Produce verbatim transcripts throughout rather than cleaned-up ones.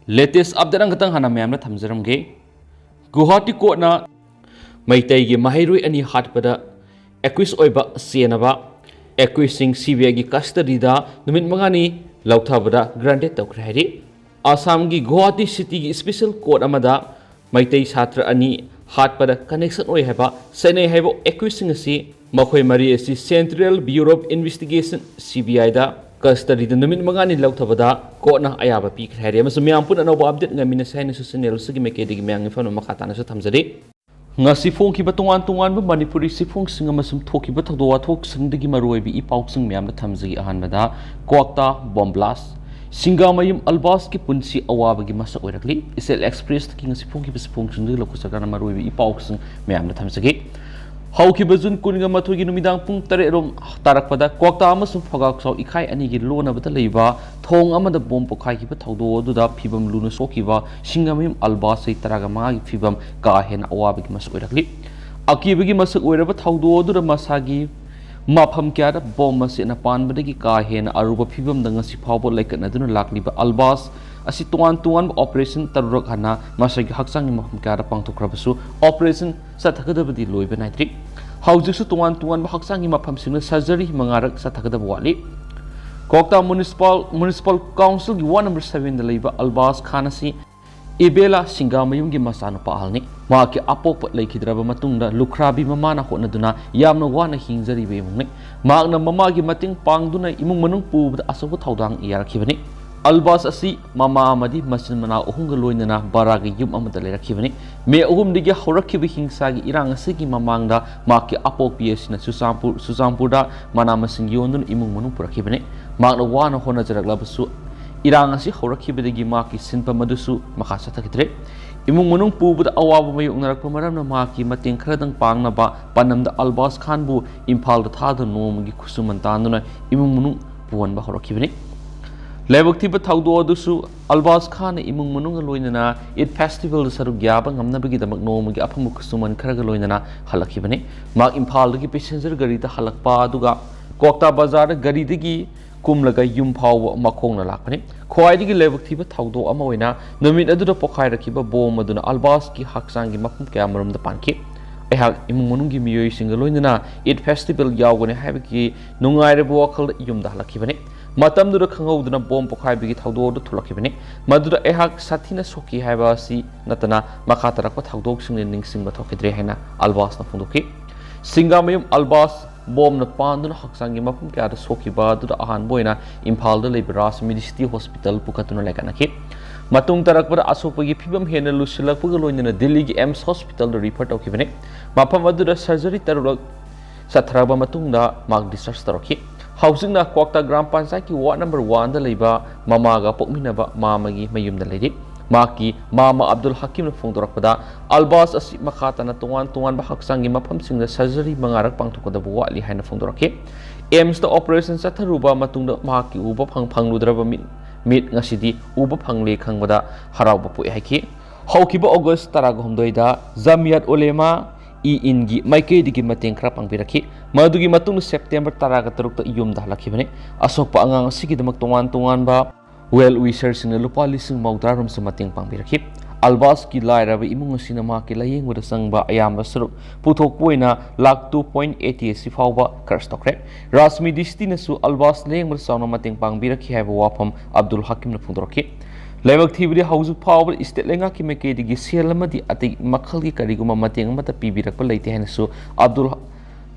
Latest update ꯑꯃꯈꯛꯇꯪ ꯍꯥꯟꯅ ꯃꯌꯥꯝꯗ ꯊꯝꯖꯔꯝꯒꯦ꯫ ꯒꯨꯋꯥꯍꯥꯇꯤ ꯀꯣꯔꯠꯅ ꯃꯩꯇꯩꯒꯤ ꯃꯍꯩꯔꯣꯏ ꯑꯅꯤ ꯍꯥꯠꯄꯗ accused ꯑꯣꯏꯕ ꯆꯦꯟꯅꯕ accused ꯁꯤꯡ CBIꯒꯤ custodyꯗ ꯅꯨꯃꯤꯠ ꯃꯉꯥꯅꯤ ꯂꯧꯊꯕꯗ granted ꯇꯧꯈ꯭ꯔꯦ ꯍꯥꯏꯔꯤ꯫ ꯑꯁꯥꯝꯒꯤ ꯒꯨꯋꯥꯍꯥꯇꯤ cityꯒꯤ special court ꯑꯃꯗ ꯃꯩꯇꯩ ꯁꯥꯇ꯭ꯔ ꯑꯅꯤ ꯍꯥꯠꯄꯗ connection ꯑꯣꯏ ꯍꯥꯏꯕ ꯆꯦꯟꯅꯩ ꯍꯥꯏꯕ accused ꯁꯤꯡ ꯑꯁꯤ ꯃꯈꯣꯏ ꯃꯔꯤ ꯑꯁꯤ Central Bureau of Investigation, CBIꯗ custodyꯗ ꯅꯨꯃꯤꯠ ꯃꯉꯥꯅꯤ ꯂꯧꯊꯕꯗ ꯀꯣꯔꯠꯅ ꯑꯌꯥꯕ ꯄꯤꯈ꯭ꯔꯦ ꯍꯥꯏꯔꯦ꯫ ꯑꯃꯁꯨꯡ ꯃꯌꯥꯝ ꯄꯨꯟꯅ ꯑꯅꯧꯕ update ꯉꯥꯏꯃꯤꯟꯅꯁꯦ ꯍꯥꯏꯅꯁꯨ channel ꯑꯁꯤꯒꯤ ꯃꯥꯏꯀꯩꯗꯒꯤ ꯃꯌꯥꯝꯒꯤ ꯐꯝꯅ ꯃꯈꯥ ꯇꯥꯅꯁꯨ ꯊꯝꯖꯔꯤ꯫ ꯉꯁꯤ ꯐꯣꯡꯈꯤꯕ ꯇꯣꯉꯥꯟ ꯇꯣꯉꯥꯟꯕ ꯃꯅꯤꯄꯨꯔꯤ ꯆꯦꯐꯣꯡꯁꯤꯡ ꯑꯃꯁꯨꯡ ꯊꯣꯛꯈꯤꯕ ꯊꯧꯗꯣꯛ ꯋꯥꯊꯣꯛꯁꯤꯡꯗꯒꯤ ꯃꯔꯨꯑꯣꯏꯕ ꯏ ꯄꯥꯎꯁꯤꯡ ꯃꯌꯥꯝꯗ ꯊꯝꯖꯒꯦ꯫ ꯑꯍꯥꯟꯕꯗ, ꯀ꯭ꯋꯥꯛꯇꯥ bomb blast, ꯁꯤꯡꯒꯥꯃꯌꯨꯝ ꯑꯜꯕꯥꯁꯀꯤ ꯄꯨꯟꯁꯤ ꯑꯋꯥꯕꯒꯤ ꯃꯁꯛ ꯑꯣꯏꯔꯛꯂꯤ꯫ ꯏꯆꯦꯜ Expressꯀꯤ ꯉꯁꯤ ꯐꯣꯡꯈꯤꯕ ꯆꯦꯐꯣꯡꯁꯤꯡꯗꯒꯤ ꯂꯧꯈꯠꯆꯔꯀꯥꯟꯗ ꯃꯔꯨꯑꯣꯏꯕ ꯏ ꯄꯥꯎꯁꯤꯡ ꯃꯌꯥꯝꯗ ꯊꯝꯖꯒꯦ꯫ ꯍꯧꯈꯤꯕ ꯖꯨꯟ ꯀꯨꯟꯒ ꯃꯥꯊꯣꯏꯒꯤ ꯅꯨꯃꯤꯗꯥꯡ ꯄꯨꯡ ꯇꯔꯦꯠ ꯔꯣꯝ ꯇꯥꯔꯛꯄꯗ ꯀ꯭ꯋꯥꯛꯇꯥ ꯑꯃꯁꯨꯡ ꯐꯒꯥꯛꯆꯥꯎ ꯏꯀꯥꯏ ꯑꯅꯤꯒꯤ ꯂꯣꯟꯅꯕꯗ ꯂꯩꯕ ꯊꯣꯡ ꯑꯃꯗ bomb ꯄꯣꯈꯥꯏꯈꯤꯕ ꯊꯧꯗꯣꯛ ꯑꯗꯨꯗ ꯐꯤꯚꯝ ꯂꯨꯅ ꯁꯣꯛꯈꯤꯕ ꯁꯤꯡꯒꯥꯃꯌꯨꯝ ꯑꯜꯕꯥꯁ, ꯆꯍꯤ ꯇꯔꯥꯃꯉꯥꯒꯤ ꯐꯤꯚꯝ ꯀꯥ ꯍꯦꯟꯅ ꯑꯋꯥꯕꯒꯤ ꯃꯁꯛ ꯑꯣꯏꯔꯛꯂꯤ꯫ ꯑꯀꯤꯕꯒꯤ ꯃꯁꯛ ꯑꯣꯏꯔꯕ ꯊꯧꯗꯣꯛ ꯑꯗꯨꯗ ꯃꯁꯥꯒꯤ ꯃꯐꯝ ꯀꯌꯥꯗ bomb ꯃꯁꯤꯅ ꯄꯥꯟꯕꯗꯒꯤ ꯀꯥ ꯍꯦꯟꯅ ꯑꯔꯨꯕ ꯐꯤꯚꯝꯗ ꯉꯁꯤ ꯐꯥꯎꯕ ꯂꯩꯈꯠꯅꯗꯨꯅ ꯂꯥꯛꯂꯤꯕ ꯑꯜꯕꯥꯁ ꯑꯁꯤ ꯇꯣꯉꯥꯟ ꯇꯣꯉꯥꯟꯕ operation ꯇꯔꯨꯛꯔꯛ ꯍꯟꯅ ꯃꯁꯥꯒꯤ ꯍꯛꯆꯥꯡꯒꯤ ꯃꯐꯝ ꯀꯌꯥꯗ ꯄꯥꯡꯊꯣꯛꯈ꯭ꯔꯕꯁꯨ, operation ꯆꯠꯊꯒꯗꯕꯗꯤ ꯂꯣꯏꯕ ꯅꯥꯏꯗ꯭ꯔꯤ꯫ ꯍꯧꯖꯤꯛꯁꯨ ꯇꯣꯉꯥꯟ ꯇꯣꯉꯥꯟꯕ ꯍꯛꯆꯥꯡꯒꯤ ꯃꯐꯝꯁꯤꯡꯗ surgery ꯃꯉꯥꯔꯛ ꯆꯠꯊꯒꯗꯕ ꯋꯥꯠꯂꯤ꯫ ꯀ꯭ꯋꯥꯛꯇꯥ Municipal, Municipal Councilꯒꯤ ward number sevenꯗ ꯂꯩꯕ ꯑꯜꯕꯥꯁ ꯈꯥꯟ ꯑꯁꯤ ꯏꯕꯦꯂꯥ ꯁꯤꯡꯒꯥꯃꯌꯨꯝꯒꯤ ꯃꯆꯥꯅꯨꯄꯥ ꯑꯍꯜꯅꯤ꯫ ꯃꯍꯥꯛꯀꯤ ꯑꯄꯣꯛꯄ ꯂꯩꯈꯤꯗ꯭ꯔꯕ ꯃꯇꯨꯡꯗ ꯂꯨꯈ꯭ꯔꯥꯕꯤ ꯃꯃꯥꯅ ꯍꯣꯠꯅꯗꯨꯅ ꯌꯥꯝꯅ ꯋꯥꯅ ꯍꯤꯡꯖꯔꯤꯕ ꯏꯃꯨꯡꯅꯤ꯫ ꯃꯍꯥꯛꯅ ꯃꯃꯥꯒꯤ ꯃꯇꯦꯡ ꯄꯥꯡꯗꯨꯅ ꯏꯃꯨꯡ ꯃꯅꯨꯡ ꯄꯨꯕꯗ ꯑꯆꯧꯕ ꯊꯧꯗꯥꯡ ꯌꯥꯔꯛꯈꯤꯕꯅꯤ꯫ ꯑꯜꯕꯥꯁ ꯑꯁꯤ ꯃꯃꯥ ꯑꯃꯗꯤ ꯃꯆꯤꯟ ꯃꯅꯥꯎ ꯑꯍꯨꯝꯒ ꯂꯣꯏꯅꯅ ꯚꯔꯥꯒꯤ ꯌꯨꯝ ꯑꯃꯗ ꯂꯩꯔꯛꯈꯤꯕꯅꯤ꯫ ꯃꯦ ꯑꯍꯨꯝꯗꯒꯤ ꯍꯧꯔꯛꯈꯤꯕ ꯍꯤꯡꯁꯥꯒꯤ ꯏꯔꯥꯡ ꯑꯁꯤꯒꯤ ꯃꯃꯥꯡꯗ ꯃꯍꯥꯛꯀꯤ ꯑꯄꯣꯛꯄꯤ ꯑꯁꯤꯅ ꯆꯨꯔꯆꯥꯟꯄꯨꯔ, ꯆꯨꯔꯆꯥꯟꯄꯨꯔꯗ ꯃꯅꯥ ꯃꯁꯤꯡ ꯌꯣꯟꯗꯨꯅ ꯏꯃꯨꯡ ꯃꯅꯨꯡ ꯄꯨꯔꯛꯈꯤꯕꯅꯤ꯫ ꯃꯍꯥꯛꯅ ꯋꯥꯅ ꯍꯣꯠꯅꯖꯔꯛꯂꯕꯁꯨ, ꯏꯔꯥꯡ ꯑꯁꯤ ꯍꯧꯔꯛꯈꯤꯕꯗꯒꯤ ꯃꯍꯥꯛꯀꯤ ꯁꯤꯟꯐꯝ ꯑꯗꯨꯁꯨ ꯃꯈꯥ ꯆꯠꯊꯈꯤꯗ꯭ꯔꯦ꯫ ꯏꯃꯨꯡ ꯃꯅꯨꯡ ꯄꯨꯕꯗ ꯑꯋꯥꯕ ꯃꯥꯌꯣꯛꯅꯔꯛꯄ ꯃꯔꯝꯅ ꯃꯍꯥꯛꯀꯤ ꯃꯇꯦꯡ ꯈꯔꯗꯪ ꯄꯥꯡꯅꯕ ꯄꯥꯟꯗꯝꯗ ꯑꯜꯕꯥꯁ ꯈꯥꯟꯕꯨ ꯏꯝꯐꯥꯜꯗ ꯊꯥꯗꯨꯅ ꯅꯣꯡꯃꯒꯤ ꯈꯨꯠꯁꯨꯃꯟ ꯇꯥꯟꯗꯨꯅ ꯏꯃꯨꯡ ꯃꯅꯨꯡ ꯄꯨꯍꯟꯕ ꯍꯧꯔꯛꯈꯤꯕꯅꯤ꯫ ꯂꯥꯏꯕꯛ ꯊꯤꯕ ꯊꯧꯗꯣꯛ ꯑꯗꯨꯁꯨ ꯑꯜꯕꯥꯁ ꯈꯥꯟꯅ ꯏꯃꯨꯡ ꯃꯅꯨꯡꯒ ꯂꯣꯏꯅꯅ ꯏꯗ ꯐꯦꯁꯇꯤꯚꯦꯜꯗ ꯁꯔꯨꯛ ꯌꯥꯕ ꯉꯝꯅꯕꯒꯤꯗꯃꯛ ꯅꯣꯡꯃꯒꯤ ꯑꯐꯪꯕ ꯈꯨꯠꯁꯨꯃꯟ ꯈꯔꯒ ꯂꯣꯏꯅꯅ ꯍꯜꯂꯛꯈꯤꯕꯅꯤ꯫ ꯃꯍꯥꯛ ꯏꯝꯐꯥꯜꯗꯒꯤ ꯄꯦꯁꯦꯟꯖꯔ ꯒꯥꯔꯤꯗ ꯍꯜꯂꯛꯄ ꯑꯗꯨꯒ ꯀ꯭ꯋꯥꯛꯇꯥ ꯕꯖꯥꯔꯗ ꯒꯥꯔꯤꯗꯒꯤ ꯀꯨꯝꯂꯒ ꯌꯨꯝ ꯐꯥꯎꯕ ꯃꯈꯣꯡꯅ ꯂꯥꯛꯄꯅꯤ꯫ ꯈ꯭ꯋꯥꯏꯗꯒꯤ ꯂꯥꯏꯕꯛ ꯊꯤꯕ ꯊꯧꯗꯣꯛ ꯑꯃ ꯑꯣꯏꯅ ꯅꯨꯃꯤꯠ ꯑꯗꯨꯗ ꯄꯣꯈꯥꯏꯔꯛꯈꯤꯕ ꯕꯣꯝ ꯑꯗꯨꯅ ꯑꯜꯕꯥꯁꯀꯤ ꯍꯛꯆꯥꯡꯒꯤ ꯃꯐꯝ ꯀꯌꯥꯃꯔꯨꯝꯗ ꯄꯥꯟꯈꯤ꯫ ꯑꯩꯍꯥꯛ ꯏꯃꯨꯡ ꯃꯅꯨꯡꯒꯤ ꯃꯤꯑꯣꯏꯁꯤꯡꯒ ꯂꯣꯏꯅꯅ ꯏꯗ ꯐꯦꯁꯇꯤꯚꯦꯜ ꯌꯥꯎꯒꯅꯤ ꯍꯥꯏꯕꯒꯤ ꯅꯨꯡꯉꯥꯏꯔꯕ ꯋꯥꯈꯜꯗ ꯌꯨꯝꯗ ꯍꯜꯂꯛꯈꯤꯕꯅꯤ꯫ ꯃꯇꯝꯗꯨꯗ ꯈꯪꯍꯧꯗꯅ ꯕꯣꯝ ꯄꯣꯈꯥꯏꯕꯒꯤ ꯊꯧꯗꯣꯛ ꯑꯗꯨ ꯊꯣꯛꯂꯛꯈꯤꯕꯅꯤ꯫ ꯃꯗꯨꯗ ꯑꯩꯍꯥꯛ ꯁꯥꯊꯤꯅ ꯁꯣꯛꯈꯤ ꯍꯥꯏꯕ ꯑꯁꯤ ꯅꯠꯇꯅ ꯃꯈꯥ ꯇꯥꯔꯛꯄ ꯊꯧꯗꯣꯛꯁꯤꯡꯗ ꯅꯤꯡꯁꯤꯡꯕ ꯊꯣꯛꯈꯤꯗ꯭ꯔꯦ ꯍꯥꯏꯅ ꯑꯜꯕꯥꯁꯅ ꯐꯣꯡꯗꯣꯛꯈꯤ꯫ ꯁꯤꯡꯒꯥꯃꯌꯨꯝ ꯑꯜꯕꯥꯁ ꯕꯣꯝꯅ ꯄꯥꯟꯗꯨꯅ ꯍꯛꯆꯥꯡꯒꯤ ꯃꯐꯝ ꯀꯌꯥꯗ ꯁꯣꯛꯈꯤꯕ ꯑꯗꯨꯗ ꯑꯍꯥꯟꯕ ꯑꯣꯏꯅ ꯏꯝꯐꯥꯜꯗ ꯂꯩꯕ ꯔꯥꯖ ꯃꯦꯗꯤꯁꯤꯇꯤ ꯍꯣꯁꯄꯤꯇꯥꯜ ꯄꯨꯈꯠꯇꯨꯅ ꯂꯥꯏꯀꯠꯅꯈꯤ꯫ ꯃꯇꯨꯡ ꯇꯥꯔꯛꯄꯗ ꯑꯁꯣꯛꯄꯒꯤ ꯐꯤꯕꯝ ꯍꯦꯟꯅ ꯂꯨꯁꯤꯜꯂꯛꯄꯒ ꯂꯣꯏꯅꯅ ꯗꯤꯜꯂꯤꯒꯤ ꯑꯦꯝꯁ ꯍꯣꯁꯄꯤꯇꯥꯜꯗ ꯔꯤꯐꯔ ꯇꯧꯈꯤꯕꯅꯤ꯫ ꯃꯐꯝ ꯑꯗꯨꯗ ꯁꯔꯖꯔꯤ ꯇꯔꯨꯛꯂꯛ ꯆꯠꯊꯔꯕ ꯃꯇꯨꯡꯗ ꯃꯍꯥꯛ ꯗꯤꯁꯆꯥꯔꯖ ꯇꯧꯔꯛꯈꯤ꯫ ꯍꯧꯖꯤꯛꯅ ꯀ꯭ꯋꯥꯛꯇꯥ ꯒ꯭ꯔꯥꯝ ꯄꯟꯆꯥꯌꯠꯀꯤ ꯋꯥꯔꯗ ꯅꯝꯕꯔ ꯋꯥꯟꯗ ꯂꯩꯕ ꯃꯃꯥꯒ ꯄꯣꯛꯃꯤꯟꯅꯕ ꯃꯥꯃꯒꯤ ꯃꯌꯨꯝꯗ ꯂꯩꯔꯤ꯫ ꯃꯍꯥꯛꯀꯤ ꯃꯥꯃ ꯑꯕꯗꯨꯜ ꯍꯀꯤꯝꯅ ꯐꯣꯡꯗꯣꯔꯛꯄꯗ, ꯑꯜꯕꯥꯁ ꯑꯁꯤ ꯃꯈꯥ ꯇꯥꯅ ꯇꯣꯉꯥꯟ ꯇꯣꯉꯥꯟꯕ ꯍꯛꯆꯥꯡꯒꯤ ꯃꯐꯝꯁꯤꯡꯗ ꯁꯔꯖꯔꯤ ꯃꯉꯥꯔꯛ ꯄꯥꯡꯊꯣꯛꯀꯗꯕ ꯋꯥꯠꯂꯤ ꯍꯥꯏꯅ ꯐꯣꯡꯗꯣꯔꯛꯈꯤ꯫ ꯑꯦꯝꯁꯇ ꯑꯣꯄꯔꯦꯁꯟ ꯆꯠꯊꯔꯨꯕ ꯃꯇꯨꯡꯗ ꯃꯍꯥꯛꯀꯤ ꯎꯕ ꯐꯪ-, ꯐꯪꯂꯨꯗ꯭ꯔꯕ ꯃꯤꯠ, ꯃꯤꯠ ꯉꯁꯤꯗꯤ ꯎꯕ ꯐꯪꯂꯦ ꯈꯪꯕꯗ ꯍꯔꯥꯎꯕ ꯄꯣꯛꯏ ꯍꯥꯏꯈꯤ꯫ ꯍꯧꯈꯤꯕ ꯑꯣꯒꯁ ꯇꯔꯥꯒ ꯍꯨꯝꯗꯣꯏꯗ ꯖꯃꯤꯌꯥꯠ ꯎꯂꯦꯃꯥ ꯏ ꯏꯟꯒꯤ ꯃꯥꯏꯀꯩꯗꯒꯤ ꯃꯇꯦꯡ ꯈꯔ ꯄꯥꯡꯕꯤꯔꯛꯈꯤ꯫ ꯃꯗꯨꯒꯤ ꯃꯇꯨꯡꯗ ꯁꯦꯞꯇꯦꯝꯕꯔ ꯇꯔꯥꯒ ꯇꯔꯨꯛꯇ ꯌꯨꯝꯗ ꯍꯜꯂꯛꯈꯤꯕꯅꯤ꯫ ꯑꯁꯣꯛꯄ ꯑꯉꯥꯡ ꯑꯁꯤꯒꯤꯗꯃꯛ ꯇꯣꯉꯥꯟ ꯇꯣꯉꯥꯟꯕ ꯋꯦꯜ ꯋꯤꯁꯔꯁꯤꯡꯅ ꯂꯨꯄꯥ ꯂꯤꯁꯤꯡ ꯃꯧꯗ꯭ꯔꯥ ꯔꯣꯝꯁꯨ ꯃꯇꯦꯡ ꯄꯥꯡꯕꯤꯔꯛꯈꯤ꯫ ꯑꯜꯕꯥꯁꯀꯤ ꯂꯥꯏꯔꯕ ꯏꯃꯨꯡ ꯑꯁꯤꯅ ꯃꯍꯥꯛꯀꯤ ꯂꯥꯌꯦꯡꯕꯗ ꯆꯪꯕ ꯑꯌꯥꯝꯕ ꯁꯔꯨꯛ ꯄꯨꯊꯣꯛꯄ ꯑꯣꯏꯅ ꯂꯥꯈ two point eighty ꯑꯁꯤ ꯐꯥꯎꯕ ꯈꯔꯆ ꯇꯧꯈ꯭ꯔꯦ꯫ ꯔꯥꯖ ꯃꯦꯗꯤꯁꯤꯇꯤꯅꯁꯨ ꯑꯜꯕꯥꯁ ꯂꯥꯌꯦꯡꯕꯗ ꯆꯥꯎꯅ ꯃꯇꯦꯡ ꯄꯥꯡꯕꯤꯔꯛꯈꯤ ꯍꯥꯏꯕ ꯋꯥꯐꯝ ꯑꯕꯗꯨꯜ ꯍꯀꯤꯝꯅ ꯐꯣꯡꯗꯣꯔꯛꯈꯤ꯫ ꯂꯥꯏꯕꯛ ꯊꯤꯕꯗꯤ ꯍꯧꯖꯤꯛ ꯐꯥꯎꯕꯗ ꯏꯁꯇꯦꯠ ꯂꯩꯉꯥꯛꯀꯤ ꯃꯥꯏꯀꯩꯗꯒꯤ ꯁꯦꯜ ꯑꯃꯗꯤ ꯑꯇꯩ ꯃꯈꯜꯒꯤ ꯀꯔꯤꯒꯨꯝꯕ ꯃꯇꯦꯡ ꯑꯃꯠꯇ ꯄꯤꯕꯤꯔꯛꯄ ꯂꯩꯇꯦ ꯍꯥꯏꯅꯁꯨ ꯑꯕꯗꯨꯜ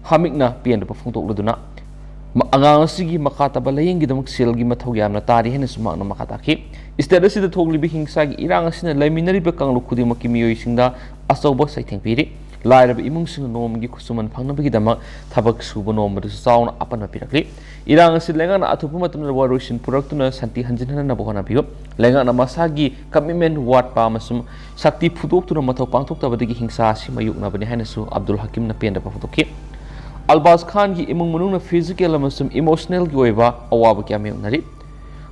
ꯍꯥꯃꯤꯗꯅ ꯄꯦꯟꯗꯕ ꯐꯣꯡꯗꯣꯛꯂꯗꯨꯅ, ꯃ-, ꯑꯉꯥꯡ ꯑꯁꯤꯒꯤ ꯃꯈꯥ ꯇꯥꯕ ꯂꯥꯌꯦꯡꯒꯤꯗꯃꯛ ꯁꯦꯜꯒꯤ ꯃꯊꯧ ꯌꯥꯝꯅ ꯇꯥꯔꯤ ꯍꯥꯏꯅꯁꯨ ꯃꯍꯥꯛꯅ ꯃꯈꯥ ꯇꯥꯈꯤ꯫ ꯏꯁꯇꯦꯠ ꯑꯁꯤꯗ ꯊꯣꯛꯂꯤꯕ ꯍꯤꯡꯁꯥꯒꯤ ꯏꯔꯥꯡ ꯑꯁꯤꯅ ꯂꯩꯃꯤꯟꯅꯔꯤꯕ ꯀꯥꯡꯂꯨꯞ ꯈꯨꯗꯤꯡꯃꯛꯀꯤ ꯃꯤꯑꯣꯏꯁꯤꯡꯗ ꯑꯆꯧꯕ ꯆꯩꯊꯦꯡ ꯄꯤꯔꯤ꯫ ꯂꯥꯏꯔꯕ ꯏꯃꯨꯡꯁꯤꯡꯅ ꯅꯣꯡꯃꯒꯤ ꯈꯨꯠꯁꯨꯃꯟ ꯐꯪꯅꯕꯒꯤꯗꯃꯛ ꯊꯕꯛ ꯁꯨꯕ ꯅꯣꯝꯕꯗꯁꯨ ꯆꯥꯎꯅ ꯑꯄꯟꯕ ꯄꯤꯔꯛꯂꯤ꯫ ꯏꯔꯥꯡ ꯑꯁꯤ ꯂꯩꯉꯥꯛꯅ ꯑꯊꯨꯕ ꯃꯇꯝꯗ ꯋꯥꯔꯣꯏꯁꯤꯟ ꯄꯨꯔꯛꯇꯨꯅ ꯁꯥꯟꯇꯤ ꯍꯟꯖꯤꯟꯍꯟꯅꯕ ꯍꯣꯠꯅꯕꯤꯌꯨ꯫ ꯂꯩꯉꯥꯛꯅ ꯃꯁꯥꯒꯤ ꯀꯃꯤꯠꯃꯦꯟ ꯋꯥꯠꯄ ꯑꯃꯁꯨꯡ ꯁꯛꯇꯤ ꯐꯨꯗꯣꯛꯇꯨꯅ ꯃꯊꯧ ꯄꯥꯡꯊꯣꯛꯇꯕꯗꯒꯤ ꯍꯤꯡꯁꯥ ꯑꯁꯤ ꯃꯥꯌꯣꯛꯅꯕꯅꯤ ꯍꯥꯏꯅꯁꯨ ꯑꯕꯗꯨꯜ ꯍꯀꯤꯝꯅ ꯄꯦꯟꯗꯕ ꯐꯣꯡꯗꯣꯛꯈꯤ꯫ ꯑꯜꯕꯥꯁ ꯈꯥꯟꯒꯤ ꯏꯃꯨꯡ ꯃꯅꯨꯡꯅ ꯐꯤꯖꯤꯀꯦꯜ ꯑꯃꯁꯨꯡ ꯏꯃꯣꯁꯅꯦꯜꯒꯤ ꯑꯣꯏꯕ ꯑꯋꯥꯕ ꯀꯌꯥ ꯃꯥꯌꯣꯛꯅꯔꯤ꯫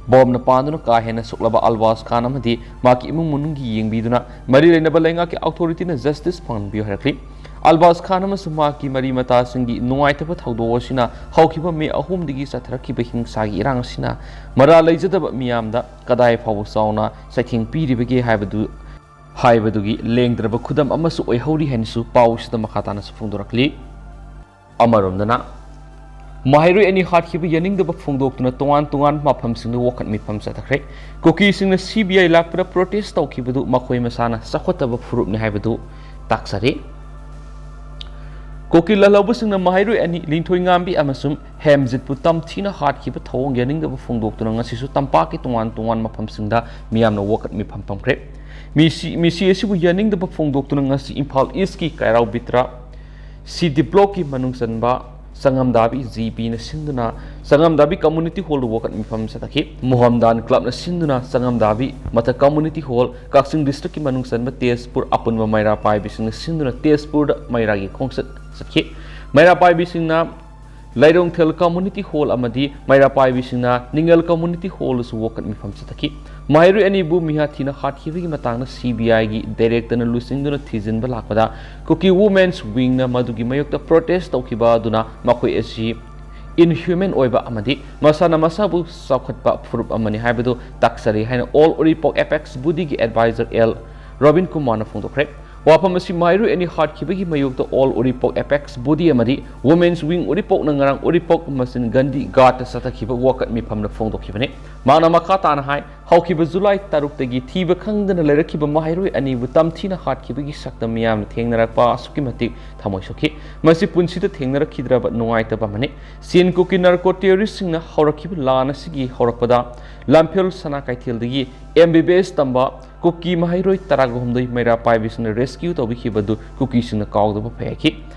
ꯕꯣꯝꯅ ꯄꯥꯟꯗꯨꯅ ꯀꯥ ꯍꯦꯟꯅ ꯁꯣꯛꯂꯕ ꯑꯜꯕꯥꯁ ꯈꯥꯟ ꯑꯃꯗꯤ ꯃꯍꯥꯛꯀꯤ ꯏꯃꯨꯡ ꯃꯅꯨꯡꯒꯤ ꯌꯦꯡꯕꯤꯗꯨꯅ ꯃꯔꯤ ꯂꯩꯅꯕ ꯂꯩꯉꯥꯛꯀꯤ ꯑꯣꯊꯣꯔꯤꯇꯤꯅ ꯖꯁꯇꯤꯁ ꯐꯪꯍꯟꯕꯤꯌꯨ ꯍꯥꯏꯔꯛꯂꯤ꯫ ꯑꯜꯕꯥꯖ ꯈꯥꯟ ꯑꯃꯁꯨꯡ ꯃꯍꯥꯛꯀꯤ ꯃꯔꯤ ꯃꯇꯥꯁꯤꯡꯒꯤ ꯅꯨꯡꯉꯥꯏꯇꯕ ꯊꯧꯗꯣꯛ ꯑꯁꯤꯅ ꯍꯧꯈꯤꯕ ꯃꯦ ꯑꯍꯨꯝꯗꯒꯤ ꯆꯠꯊꯔꯛꯈꯤꯕ ꯍꯤꯡꯁꯥꯒꯤ ꯏꯔꯥꯡ ꯑꯁꯤꯅ ꯃꯔꯥꯜ ꯂꯩꯖꯗꯕ ꯃꯤꯌꯥꯝꯗ ꯀꯗꯥꯏ ꯐꯥꯎꯕ ꯆꯥꯎꯅ ꯆꯩꯊꯦꯡ ꯄꯤꯔꯤꯕꯒꯦ ꯍꯥꯏꯕꯗꯨ, ꯍꯥꯏꯕꯗꯨꯒꯤ ꯂꯦꯡꯗ꯭ꯔꯕ ꯈꯨꯗꯝ ꯑꯃꯁꯨ ꯑꯣꯏꯍꯧꯔꯤ ꯍꯥꯏꯅꯁꯨ ꯄꯥꯎꯁꯤꯗ ꯃꯈꯥ ꯇꯥꯅꯁꯨ ꯐꯣꯡꯗꯣꯔꯛꯂꯤ꯫ ꯑꯃꯔꯣꯝꯗꯅ, ꯃꯍꯩꯔꯣꯏ ꯑꯅꯤ ꯍꯥꯠꯈꯤꯕ ꯌꯥꯅꯤꯡꯗꯕ ꯐꯣꯡꯗꯣꯛꯇꯨꯅ ꯇꯣꯉꯥꯟ ꯇꯣꯉꯥꯟꯕ ꯃꯐꯝꯁꯤꯡꯗ ꯋꯥꯀꯠ ꯃꯤꯐꯝ ꯆꯠꯊꯈ꯭ꯔꯦ꯫ ꯀꯨꯀꯤꯁꯤꯡꯅ ꯁꯤ ꯕꯤ ꯑꯥꯏ ꯂꯥꯛꯄꯗ ꯄ꯭ꯔꯣꯇꯦꯁ ꯇꯧꯈꯤꯕꯗꯨ ꯃꯈꯣꯏ ꯃꯁꯥꯅ ꯆꯥꯎꯈꯠꯇꯕ ꯐꯨꯔꯨꯞꯅꯤ ꯍꯥꯏꯕꯗꯨ ꯇꯥꯛꯆꯔꯤ꯫ ꯀꯨꯀꯤ ꯂꯥꯜꯍꯧꯕꯁꯤꯡꯅ ꯃꯍꯩꯔꯣꯏ ꯑꯅꯤ ꯂꯤꯟꯊꯣꯏꯉꯥꯝꯕꯤ ꯑꯃꯁꯨꯡ ꯍꯦꯝꯖꯤꯠꯄꯨ ꯇꯝꯊꯤꯅ ꯍꯥꯠꯈꯤꯕ ꯊꯧꯑꯣꯡ ꯌꯥꯅꯤꯡꯗꯕ ꯐꯣꯡꯗꯣꯛꯇꯨꯅ ꯉꯁꯤꯁꯨ ꯇꯝꯄꯥꯛꯀꯤ ꯇꯣꯉꯥꯟ ꯇꯣꯉꯥꯟꯕ ꯃꯐꯝꯁꯤꯡꯗ ꯃꯤꯌꯥꯝꯅ ꯋꯥꯀꯠ ꯃꯤꯐꯝ ꯐꯝꯈ꯭ꯔꯦ꯫ ꯃꯤꯁꯤ, ꯃꯤꯁꯤ ꯑꯁꯤꯕꯨ ꯌꯥꯅꯤꯡꯗꯕ ꯐꯣꯡꯗꯣꯛꯇꯨꯅ ꯉꯁꯤ ꯏꯝꯐꯥꯜ ꯏꯁꯀꯤ ꯀꯩꯔꯥꯎ ꯕꯤꯇ꯭ꯔꯥ ꯁꯤ ꯗꯤ ꯕ꯭ꯂꯣꯛꯀꯤ ꯃꯅꯨꯡ ꯆꯟꯕ ꯆꯉꯝꯗꯥꯕꯤ ꯖꯤ ꯄꯤꯅ ꯁꯤꯟꯗꯨꯅ, ꯆꯉꯝꯗꯥꯕꯤ ꯀꯝꯃꯨꯅꯤꯇꯤ ꯍꯣꯜꯗ ꯋꯥꯀꯠ ꯃꯤꯐꯝ ꯆꯠꯊꯈꯤ꯫ ꯃꯣꯍꯝꯗꯥꯟ ꯀ꯭ꯂꯕꯅ ꯁꯤꯟꯗꯨꯅ ꯆꯉꯝꯗꯥꯕꯤ ꯃꯊꯛ ꯀꯝꯃꯨꯅꯤꯇꯤ ꯍꯣꯜ, ꯀꯛꯆꯤꯡ ꯗꯤꯁꯇ꯭ꯔꯤꯛꯀꯤ ꯃꯅꯨꯡ ꯆꯟꯕ ꯇꯦꯖꯄꯨꯔ ꯑꯄꯨꯟꯕ ꯃꯩꯔꯥ ꯄꯥꯏꯕꯤꯁꯤꯡꯅ ꯁꯤꯟꯗꯨꯅ ꯇꯦꯖꯄꯨꯔꯗ ꯃꯩꯔꯥꯒꯤ ꯈꯣꯡꯆꯠ ꯆꯠꯈꯤ꯫ ꯃꯩꯔꯥ ꯄꯥꯏꯕꯤꯁꯤꯡꯅ ꯂꯩꯔꯣꯡꯊꯦꯜ ꯀꯝꯃꯨꯅꯤꯇꯤ ꯍꯣꯜ ꯑꯃꯗꯤ ꯃꯩꯔꯥ ꯄꯥꯏꯕꯤꯁꯤꯡꯅ ꯅꯤꯡꯉꯦꯜ ꯀꯝꯃꯨꯅꯤꯇꯤ ꯍꯣꯜꯗꯁꯨ ꯋꯥꯀꯠ ꯃꯤꯐꯝ ꯆꯠꯊꯈꯤ꯫ ꯃꯍꯩꯔꯣꯏ ꯑꯅꯤꯕꯨ ꯃꯤꯍꯥꯊꯤꯅ ꯍꯥꯠꯈꯤꯕꯒꯤ ꯃꯇꯥꯡꯗ ꯁꯤ ꯕꯤ ꯑꯥꯏꯒꯤ ꯗꯥꯏꯔꯦꯛꯇꯔꯅ ꯂꯨꯆꯤꯡꯗꯨꯅ ꯊꯤꯖꯤꯟꯕ ꯂꯥꯛꯄꯗ ꯀꯨꯀꯤ ꯋꯨꯃꯦꯟꯁ ꯋꯤꯡꯅ ꯃꯗꯨꯒꯤ ꯃꯥꯌꯣꯛꯇ ꯄ꯭ꯔꯣꯇꯦꯁ ꯇꯧꯈꯤꯕ ꯑꯗꯨꯅ ꯃꯈꯣꯏ ꯑꯁꯤ ꯏꯟꯍ꯭ꯌꯨꯃꯦꯟ ꯑꯣꯏꯕ ꯑꯃꯗꯤ ꯃꯁꯥꯅ ꯃꯁꯥꯕꯨ ꯆꯥꯎꯈꯠꯄ ꯐꯨꯔꯨꯞ ꯑꯃꯅꯤ ꯍꯥꯏꯕꯗꯨ ꯇꯥꯛꯆꯔꯤ ꯍꯥꯏꯅ ꯑꯣꯜ ꯎꯔꯤꯄꯣꯛ ꯑꯦꯄꯦꯛꯁ ꯕꯣꯗꯤꯒꯤ ꯑꯦꯗꯚꯥꯏꯖꯔ ꯑꯦꯜ ꯔꯣꯕꯤꯟ ꯀꯨꯃꯥꯔꯅ ꯐꯣꯡꯗꯣꯛꯈ꯭ꯔꯦ꯫ ꯋꯥꯐꯝ ꯑꯁꯤ ꯃꯍꯩꯔꯣꯏ ꯑꯅꯤ ꯍꯥꯠꯈꯤꯕꯒꯤ ꯃꯥꯌꯣꯛꯇ ꯑꯣꯜ ꯎꯔꯤꯄꯣꯛ ꯑꯦꯄꯦꯛꯁ ꯕꯣꯗꯤ ꯑꯃꯗꯤ ꯋꯨꯃꯦꯟꯁ ꯋꯤꯡ ꯎꯔꯤꯄꯣꯛꯅ ꯉꯔꯥꯡ ꯎꯔꯤꯄꯣꯛ ꯃꯆꯤꯟ ꯒꯟꯗꯤ ꯒꯥꯠꯇ ꯆꯠꯊꯈꯤꯕ ꯋꯥꯀꯠ ꯃꯤꯐꯝꯗ ꯐꯣꯡꯗꯣꯛꯈꯤꯕꯅꯤ꯫ ꯃꯍꯥꯛꯅ ꯃꯈꯥ ꯇꯥꯅ ꯍꯥꯏ, ꯍꯧꯈꯤꯕ ꯖꯨꯂꯥꯏ ꯇꯔꯨꯛꯇꯒꯤ ꯊꯤꯕ ꯈꯪꯗꯅ ꯂꯩꯔꯛꯈꯤꯕ ꯃꯍꯩꯔꯣꯏ ꯑꯅꯤꯕꯨ ꯇꯝꯊꯤꯅ ꯍꯥꯠꯈꯤꯕꯒꯤ ꯁꯛꯇꯝ ꯃꯤꯌꯥꯝꯅ ꯊꯦꯡꯅꯔꯛꯄ ꯑꯁꯨꯛꯀꯤ ꯃꯇꯤꯛ ꯊꯃꯣꯏ ꯁꯣꯛꯈꯤ꯫ ꯃꯁꯤ ꯄꯨꯟꯁꯤꯗ ꯊꯦꯡꯅꯔꯛꯈꯤꯗ꯭ꯔꯕ ꯅꯨꯡꯉꯥꯏꯇꯕ ꯑꯃꯅꯤ꯫ ꯆꯤꯟ ꯀꯨꯀꯤ ꯅꯥꯔꯀꯣ ꯇꯦꯔꯣꯔꯤꯁꯁꯤꯡꯅ ꯍꯧꯔꯛꯈꯤꯕ ꯂꯥꯟ ꯑꯁꯤꯒꯤ ꯍꯧꯔꯛꯄꯗ ꯂꯝꯐꯦꯜ ꯁꯅꯥ ꯀꯩꯊꯦꯜꯗꯒꯤ ꯑꯦꯝ ꯕꯤ ꯕꯤ ꯑꯦꯁ ꯇꯝꯕ ꯀꯨꯀꯤ ꯃꯍꯩꯔꯣꯏ ꯇꯔꯥꯒ ꯍꯨꯝꯗꯣꯏ ꯃꯩꯔꯥ ꯄꯥꯏꯕꯤꯁꯤꯡꯅ ꯔꯦꯁꯀ꯭ꯌꯨ ꯇꯧꯕꯤꯈꯤꯕ ꯑꯗꯨ ꯀꯨꯀꯤꯁꯤꯡꯅ ꯀꯥꯎꯗꯕ ꯐꯩ ꯍꯥꯏꯈꯤ꯫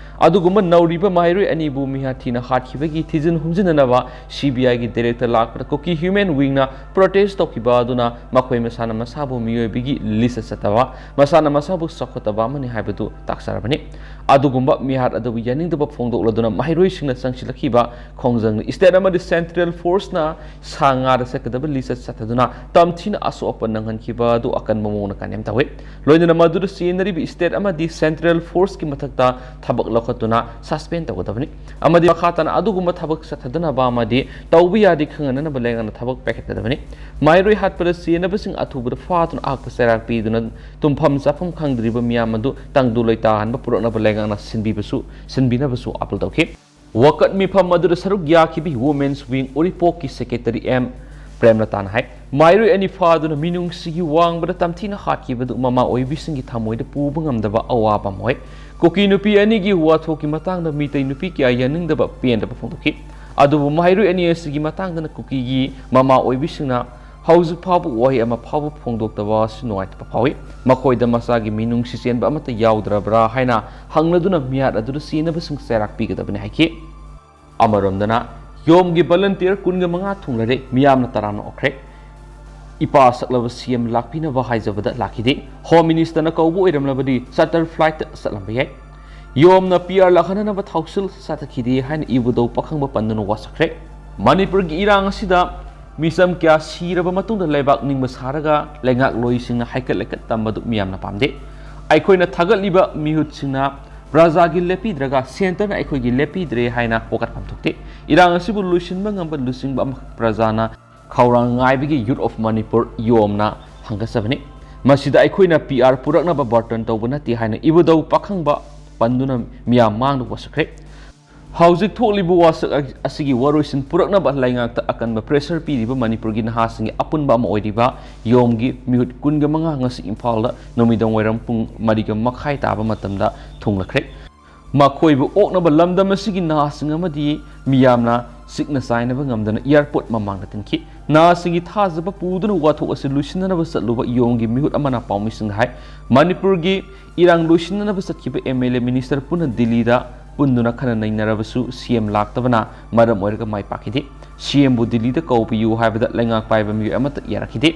ꯑꯗꯨꯒꯨꯝꯕ ꯅꯧꯔꯤꯕ ꯃꯍꯩꯔꯣꯏ ꯑꯅꯤꯕꯨ ꯃꯤꯍꯥꯠ ꯊꯤꯅ ꯍꯥꯠꯈꯤꯕꯒꯤ ꯊꯤꯖꯤꯟ ꯍꯨꯝꯖꯤꯟꯅꯅꯕ ꯁꯤ ꯕꯤ ꯑꯥꯏꯒꯤ ꯗꯥꯏꯔꯦꯛꯇꯔ ꯂꯥꯛꯄꯗ ꯀꯨꯀꯤ ꯍ꯭ꯌꯨꯃꯦꯟ ꯋꯤꯡꯅ ꯄ꯭ꯔꯣꯇꯦꯁ ꯇꯧꯈꯤꯕ ꯑꯗꯨꯅ ꯃꯈꯣꯏ ꯃꯁꯥꯅ ꯃꯁꯥꯕꯨ ꯃꯤꯑꯣꯏꯕꯒꯤ ꯂꯤꯁꯇ ꯆꯠꯇꯕ, ꯃꯁꯥꯅ ꯃꯁꯥꯕꯨ ꯆꯥꯎꯈꯠꯇꯕ ꯑꯃꯅꯤ ꯍꯥꯏꯕꯗꯨ ꯇꯥꯛꯆꯔꯕꯅꯤ꯫ ꯑꯗꯨꯒꯨꯝꯕ ꯃꯤꯍꯥꯠ ꯑꯗꯨꯕꯨ ꯌꯥꯅꯤꯡꯗꯕ ꯐꯣꯡꯗꯣꯛꯂꯗꯨꯅ ꯃꯍꯩꯔꯣꯏꯁꯤꯡꯅ ꯆꯪꯁꯤꯜꯂꯛꯈꯤꯕ ꯈꯣꯡꯖꯪꯅ ꯁ꯭ꯇꯦꯠ ꯑꯃꯗꯤ ꯁꯦꯟꯇ꯭ꯔꯦꯜ ꯐꯣꯔꯁꯅ ꯁꯥ ꯉꯥꯗ ꯆꯠꯀꯗꯕ ꯂꯤꯁꯇ ꯆꯠꯊꯗꯨꯅ ꯇꯝꯊꯤꯅ ꯑꯁꯣꯛ ꯑꯄꯟ ꯅꯪꯍꯟꯈꯤꯕ ꯑꯗꯨ ꯑꯀꯟꯕ ꯃꯑꯣꯡꯗ ꯀꯟꯗꯦꯝ ꯇꯧꯏ꯫ ꯂꯣꯏꯅꯅ ꯃꯗꯨꯗ ꯆꯦꯟꯅꯔꯤꯕ ꯁ꯭ꯇꯦꯠ ꯑꯃꯗꯤ ꯁꯦꯟꯇ꯭ꯔꯦꯜ ꯐꯣꯔꯁꯀꯤ ꯃꯊꯛꯇ ꯊꯕꯛ ꯂꯧꯈꯠꯇꯨꯅ ꯁꯁꯄꯦꯟ ꯇꯧꯒꯗꯕꯅꯤ ꯑꯃꯗꯤ ꯃꯈꯥ ꯇꯥꯅ ꯑꯗꯨꯒꯨꯝꯕ ꯊꯕꯛ ꯆꯠꯊꯗꯅꯕ ꯑꯃꯗꯤ ꯇꯧꯕ ꯌꯥꯗꯦ ꯈꯪꯍꯟꯅꯅꯕ ꯂꯩꯉꯥꯛꯅ ꯊꯕꯛ ꯄꯥꯏꯈꯠꯀꯗꯕꯅꯤ꯫ ꯃꯍꯩꯔꯣꯏ ꯍꯥꯠꯄꯗ ꯆꯦꯟꯅꯕꯁꯤꯡ ꯑꯊꯨꯕꯗ ꯐꯥꯗꯨꯅ ꯑꯍꯛꯄ ꯆꯩꯔꯥꯛ ꯄꯤꯗꯨꯅ ꯇꯨꯝꯐꯝ ꯆꯥꯐꯝ ꯈꯪꯗ꯭ꯔꯤꯕ ꯃꯤꯌꯥꯝ ꯑꯗꯨ ꯇꯪꯗꯨ ꯂꯩꯇꯥꯍꯟꯕ ꯄꯨꯔꯛꯅꯕ ꯂꯩꯉꯥꯛꯅ ꯁꯤꯟꯕꯤꯕꯁꯨ, ꯁꯤꯟꯕꯤꯅꯕꯁꯨ ꯑꯥꯄꯤꯜ ꯇꯧꯈꯤ꯫ ꯋꯥꯀꯠ ꯃꯤꯐꯝ ꯑꯗꯨꯗ ꯁꯔꯨꯛ ꯌꯥꯈꯤꯕꯤ Women's Wing ꯎꯔꯤꯄꯣꯛꯀꯤ ꯁꯦꯀ꯭ꯔꯦꯇꯔꯤ ꯑꯦꯝ ꯄ꯭ꯔꯦꯝꯂꯇꯥꯅ ꯍꯥꯏ, ꯃꯍꯩꯔꯣꯏ ꯑꯅꯤ ꯐꯥꯗꯨꯅ ꯃꯤꯅꯨꯡꯁꯤꯒꯤ ꯋꯥꯡꯃꯗ ꯇꯝꯊꯤꯅ ꯍꯥꯠꯈꯤꯕꯗꯨ ꯃꯃꯥ ꯑꯣꯏꯕꯤꯁꯤꯡꯒꯤ ꯊꯃꯣꯏꯗ ꯄꯨꯕ ꯉꯝꯗꯕ ꯑꯋꯥꯕ ꯑꯃ ꯑꯣꯏ꯫ ꯀꯨꯀꯤ ꯅꯨꯄꯤ ꯑꯅꯤꯒꯤ ꯋꯥꯊꯣꯛꯀꯤ ꯃꯇꯥꯡꯗ ꯃꯤꯇꯩ ꯅꯨꯄꯤ ꯀꯌꯥ ꯌꯥꯅꯤꯡꯗꯕ ꯄꯦꯟꯗꯕ ꯐꯣꯡꯗꯣꯛꯈꯤ꯫ ꯑꯗꯨꯕꯨ ꯃꯍꯩꯔꯣꯏ ꯑꯅꯤ ꯑꯁꯤꯒꯤ ꯃꯇꯥꯡꯗꯅ ꯀꯨꯀꯤꯒꯤ ꯃꯃꯥ ꯑꯣꯏꯕꯤꯁꯤꯡꯅ ꯍꯧꯖꯤꯛ ꯐꯥꯎꯕ ꯋꯥꯍꯩ ꯑꯃ ꯐꯥꯎꯕ ꯐꯣꯡꯗꯣꯛꯇꯕ ꯑꯁꯤ ꯅꯨꯡꯉꯥꯏꯇꯕ ꯐꯥꯎꯏ꯫ ꯃꯈꯣꯏꯗ ꯃꯆꯥꯒꯤ ꯃꯤꯅꯨꯡꯁꯤ ꯆꯦꯟꯕ ꯑꯃꯠꯇ ꯌꯥꯎꯗ꯭ꯔꯕ꯭ꯔꯥ ꯍꯥꯏꯅ ꯍꯪꯂꯗꯨꯅ ꯃꯤꯍꯥꯠ ꯑꯗꯨꯗ ꯆꯦꯟꯅꯕꯁꯤꯡ ꯆꯩꯔꯥꯛ ꯄꯤꯒꯗꯕꯅꯤ ꯍꯥꯏꯈꯤ꯫ ꯑꯃꯔꯣꯝꯗꯅ, ꯌꯣꯝꯒꯤ ꯚꯣꯂꯨꯟꯇꯤꯌꯔ ꯀꯨꯟꯒ ꯃꯉꯥ ꯊꯨꯡꯂꯔꯦ, ꯃꯤꯌꯥꯝꯅ ꯇꯔꯥꯝꯅ ꯑꯣꯛꯈ꯭ꯔꯦ꯫ ꯏꯄꯥ ꯁꯛꯂꯕ ꯁꯤ ꯑꯦꯝ ꯂꯥꯛꯄꯤꯅꯕ ꯍꯥꯏꯖꯕꯗ ꯂꯥꯛꯈꯤꯗꯦ꯫ ꯍꯣꯝ ꯃꯤꯅꯤꯁꯇꯔꯅ ꯀꯧꯕ ꯑꯣꯏꯔꯝꯂꯕꯗꯤ ꯆꯥꯔꯇꯔ ꯐ꯭ꯂꯥꯏꯠꯇ ꯆꯠꯂꯝꯕ ꯌꯥꯏ꯫ ꯌꯣꯝꯅ ꯄꯤ ꯑꯥꯔ ꯂꯥꯛꯍꯟꯅꯅꯕ ꯊꯧꯁꯤꯜ ꯆꯠꯊꯈꯤꯗꯦ ꯍꯥꯏꯅ ꯏꯕꯨꯙꯧ ꯄꯥꯈꯪꯕ ꯄꯟꯗꯨꯅ ꯋꯥꯁꯛꯈ꯭ꯔꯦ꯫ ꯃꯅꯤꯄꯨꯔꯒꯤ ꯏꯔꯥꯡ ꯑꯁꯤꯗ ꯃꯤꯆꯝ ꯀꯌꯥ ꯁꯤꯔꯕ ꯃꯇꯨꯡꯗ ꯂꯩꯕꯥꯛ ꯅꯤꯡꯕ ꯁꯥꯔꯒ ꯂꯩꯉꯥꯛꯂꯣꯏꯁꯤꯡꯅ ꯍꯥꯏꯀꯠ ꯂꯩꯀꯠ ꯇꯝꯕꯗꯨ ꯃꯤꯌꯥꯝꯅ ꯄꯥꯝꯗꯦ꯫ ꯑꯩꯈꯣꯏꯅ ꯊꯥꯒꯠꯂꯤꯕ ꯃꯤꯍꯨꯠꯁꯤꯡꯅ ꯄ꯭ꯔꯖꯥꯒꯤ ꯂꯦꯞꯄꯤꯗ꯭ꯔꯒ ꯁꯦꯟꯇꯔꯅ ꯑꯩꯈꯣꯏꯒꯤ ꯂꯦꯞꯄꯤꯗ꯭ꯔꯦ ꯍꯥꯏꯅ ꯋꯥꯀꯠꯐꯝ ꯊꯣꯛꯇꯦ꯫ ꯏꯔꯥꯡ ꯑꯁꯤꯕꯨ ꯂꯣꯏꯁꯤꯟꯕ ꯉꯝꯕ ꯂꯨꯆꯤꯡꯕ ꯑꯃꯈꯛ ꯄ꯭ꯔꯖꯥꯅ ꯈꯧꯔꯥꯡ ꯉꯥꯏꯕꯒꯤ Youth of Manipur ꯌꯣꯝꯅ ꯍꯪꯒꯠꯆꯕꯅꯤ꯫ ꯃꯁꯤꯗ ꯑꯩꯈꯣꯏꯅ ꯄꯤ ꯑꯥꯔ ꯄꯨꯔꯛꯅꯕ ꯕꯥꯔꯇꯟ ꯇꯧꯕ ꯅꯠꯇꯦ ꯍꯥꯏꯅ ꯏꯕꯨꯙꯧ ꯄꯥꯈꯪꯕ ꯄꯟꯗꯨꯅ ꯃꯤꯌꯥꯝ ꯃꯥꯡꯗ ꯋꯥꯁꯛꯈ꯭ꯔꯦ꯫ ꯍꯧꯖꯤꯛ ꯊꯣꯛꯂꯤꯕ ꯋꯥꯁꯛ ꯑꯁꯤꯒꯤ ꯋꯥꯔꯣꯏꯁꯤꯟ ꯄꯨꯔꯛꯅꯕ ꯂꯩꯉꯥꯛꯇ ꯑꯀꯟꯕ ꯄ꯭ꯔꯦꯁꯔ ꯄꯤꯔꯤꯕ ꯃꯅꯤꯄꯨꯔꯒꯤ ꯅꯍꯥꯁꯤꯡꯒꯤ ꯑꯄꯨꯟꯕ ꯑꯃ ꯑꯣꯏꯔꯤꯕ ꯌꯣꯝꯒꯤ ꯃꯤꯍꯨꯠ ꯀꯨꯟꯒ ꯃꯉꯥ ꯉꯁꯤ ꯏꯝꯐꯥꯜꯗ ꯅꯨꯃꯤꯗꯥꯡ ꯋꯥꯏꯔꯝ ꯄꯨꯡ ꯃꯔꯤꯒ ꯃꯈꯥꯏ ꯇꯥꯕ ꯃꯇꯝꯗ ꯊꯨꯡꯂꯈ꯭ꯔꯦ꯫ ꯃꯈꯣꯏꯕꯨ ꯑꯣꯛꯅꯕ ꯂꯝꯗꯝ ꯑꯁꯤꯒꯤ ꯅꯍꯥꯁꯤꯡ ꯑꯃꯗꯤ ꯃꯤꯌꯥꯝꯅ ꯆꯤꯛꯅ ꯆꯥꯏꯅꯕ ꯉꯝꯗꯅ ꯑꯦꯌꯥꯔꯄꯣꯔꯠ ꯃꯃꯥꯡꯗ ꯊꯤꯟꯈꯤ꯫ ꯅꯍꯥꯁꯤꯡꯒꯤ ꯊꯥꯖꯕ ꯄꯨꯗꯨꯅ ꯋꯥꯊꯣꯛ ꯑꯁꯤ ꯂꯣꯏꯁꯤꯟꯅꯅꯕ ꯆꯠꯂꯨꯕ ꯌꯣꯝꯒꯤ ꯃꯤꯍꯨꯠ ꯑꯃꯅ ꯄꯥꯎꯃꯤꯁꯤꯡꯗ ꯍꯥꯏ, ꯃꯅꯤꯄꯨꯔꯒꯤ ꯏꯔꯥꯡ ꯂꯣꯏꯁꯤꯟꯅꯅꯕ ꯆꯠꯈꯤꯕ ꯑꯦꯝ ꯑꯦꯜ ꯑꯦ ꯃꯤꯅꯤꯁꯇꯔ ꯄꯨꯟꯅ ꯗꯤꯜꯂꯤꯗ ꯄꯨꯟꯗꯨꯅ ꯈꯟꯅ ꯅꯩꯅꯔꯕꯁꯨ ꯁꯤ ꯑꯦꯝ ꯂꯥꯛꯇꯕꯅ ꯃꯔꯝ ꯑꯣꯏꯔꯒ ꯃꯥꯏ ꯄꯥꯛꯈꯤꯗꯦ꯫ ꯁꯤ ꯑꯦꯝꯕꯨ ꯗꯤꯜꯂꯤꯗ ꯀꯧꯕꯤꯌꯨ ꯍꯥꯏꯕꯗ ꯂꯩꯉꯥꯛ ꯄꯥꯏꯕ ꯃꯤꯑꯣꯏ ꯑꯃꯠꯇ ꯌꯥꯔꯛꯈꯤꯗꯦ꯫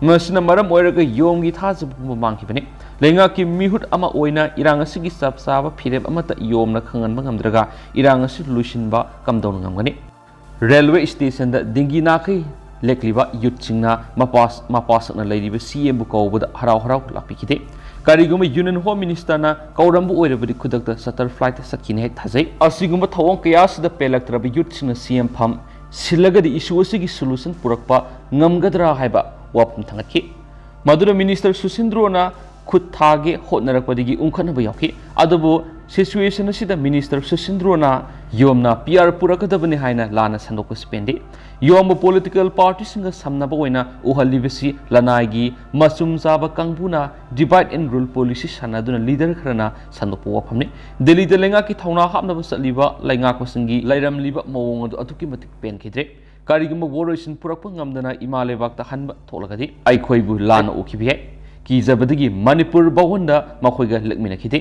ꯃꯁꯤꯅ ꯃꯔꯝ ꯑꯣꯏꯔꯒ ꯌꯣꯝꯒꯤ ꯊꯥꯖꯕ ꯄꯨꯝꯕ ꯃꯥꯡꯈꯤꯕꯅꯤ꯫ ꯂꯩꯉꯥꯛꯀꯤ ꯃꯤꯍꯨꯠ ꯑꯃ ꯑꯣꯏꯅ ꯏꯔꯥꯡ ꯑꯁꯤꯒꯤ ꯆꯞ ꯆꯥꯕ ꯐꯤꯔꯦꯞ ꯑꯃꯠꯇ ꯌꯣꯝꯅ ꯈꯪꯍꯟꯕ ꯉꯝꯗ꯭ꯔꯒ ꯏꯔꯥꯡ ꯑꯁꯤ ꯂꯣꯏꯁꯤꯟꯕ ꯀꯝꯗꯧꯅ ꯉꯝꯒꯅꯤ? ꯔꯦꯜꯋꯦ ꯁ꯭ꯇꯦꯁꯟꯗ ꯗꯦꯡꯒꯤ ꯅꯥꯈꯩ ꯂꯦꯛꯂꯤꯕ ꯌꯨꯠꯁꯤꯡꯅ ꯃꯄꯥ, ꯃꯄꯥ ꯁꯛꯅ ꯂꯩꯔꯤꯕ ꯁꯤ ꯑꯦꯝꯕꯨ ꯀꯧꯕꯗ ꯍꯔꯥꯎ ꯍꯔꯥꯎ ꯂꯥꯛꯄꯤꯈꯤꯗꯦ꯫ ꯀꯔꯤꯒꯨꯝꯕ ꯌꯨꯅꯤꯌꯟ ꯍꯣꯝ ꯃꯤꯅꯤꯁꯇꯔꯅ ꯀꯧꯔꯝꯕ ꯑꯣꯏꯔꯕꯗꯤ ꯈꯨꯗꯛꯇ ꯆꯥꯔꯇꯔ ꯐ꯭ꯂꯥꯏꯠꯇ ꯆꯠꯈꯤꯅꯤ ꯍꯦꯛ ꯊꯥꯖꯩ꯫ ꯑꯁꯤꯒꯨꯝꯕ ꯊꯧꯑꯣꯡ ꯀꯌꯥ ꯑꯁꯤꯗ ꯄꯦꯜꯂꯛꯇ꯭ꯔꯕ ꯌꯨꯠꯁꯤꯡꯅ ꯁꯤ ꯑꯦꯝ ꯐꯝ ꯁꯤꯜꯂꯒꯗꯤ ꯏꯁꯨ ꯑꯁꯤꯒꯤ ꯁꯣꯂꯨꯁꯟ ꯄꯨꯔꯛꯄ ꯉꯝꯒꯗ꯭ꯔꯥ ꯍꯥꯏꯕ ꯋꯥꯐꯝ ꯊꯥꯡꯒꯠꯈꯤ꯫ ꯃꯗꯨꯅ ꯃꯤꯅꯤꯁꯇꯔ ꯁꯨꯁꯤꯟꯗ꯭ꯔꯣꯅ ꯈꯨꯠ ꯊꯥꯒꯦ ꯍꯣꯠꯅꯔꯛꯄꯗꯒꯤ ꯎꯪꯈꯠꯅꯕ ꯌꯥꯎꯈꯤ꯫ ꯑꯗꯨꯕꯨ ꯁꯤꯆꯨꯋꯦꯁꯟ ꯑꯁꯤꯗ ꯃꯤꯅꯤꯁꯇꯔ ꯁꯨꯁꯤꯟꯗ꯭ꯔꯣꯅ ꯌꯣꯝꯅ ꯄꯤ ꯑꯥꯔ ꯄꯨꯔꯛꯀꯗꯕꯅꯤ ꯍꯥꯏꯅ ꯂꯥꯟꯅ ꯁꯟꯗꯣꯛꯄꯁꯤ ꯄꯦꯟꯗꯦ꯫ ꯌꯣꯝꯕꯨ ꯄꯣꯂꯤꯇꯤꯀꯦꯜ ꯄꯥꯔꯇꯤꯁꯤꯡꯒ ꯁꯝꯅꯕ ꯑꯣꯏꯅ ꯎꯍꯜꯂꯤꯕꯁꯤ ꯂꯅꯥꯏꯒꯤ ꯃꯆꯨꯝ ꯆꯥꯕ ꯀꯥꯡꯕꯨꯅ divide and rule policy ꯁꯥꯟꯅꯗꯨꯅ ꯂꯤꯗꯔ ꯈꯔꯅ ꯁꯟꯗꯣꯛꯄ ꯋꯥꯐꯝꯅꯤ꯫ ꯗꯦꯜꯂꯤꯗ ꯂꯩꯉꯥꯛꯀꯤ ꯊꯧꯅꯥ ꯍꯥꯞꯅꯕ ꯆꯠꯂꯤꯕ ꯂꯩꯉꯥꯛꯄꯁꯤꯡꯒꯤ ꯂꯩꯔꯝꯂꯤꯕ ꯃꯑꯣꯡ ꯑꯗꯨ ꯑꯗꯨꯛꯀꯤ ꯃꯇꯤꯛ ꯄꯦꯟꯈꯤꯗ꯭ꯔꯦ꯫ ꯀꯔꯤꯒꯨꯝꯕ ꯋꯥꯔꯣꯏꯁꯤꯟ ꯄꯨꯔꯛꯄ ꯉꯝꯗꯅ ꯏꯃꯥ ꯂꯩꯕꯥꯛꯇ ꯍꯟꯕ ꯊꯣꯛꯂꯒꯗꯤ ꯑꯩꯈꯣꯏꯕꯨ ꯂꯥꯟꯅ ꯎꯈꯤꯕ ꯌꯥꯏ꯫ ꯀꯤꯖꯕꯗꯒꯤ ꯃꯅꯤꯄꯨꯔ ꯚꯋꯟꯗ ꯃꯈꯣꯏꯒ ꯂꯦꯛꯃꯤꯟꯅꯈꯤꯗꯦ꯫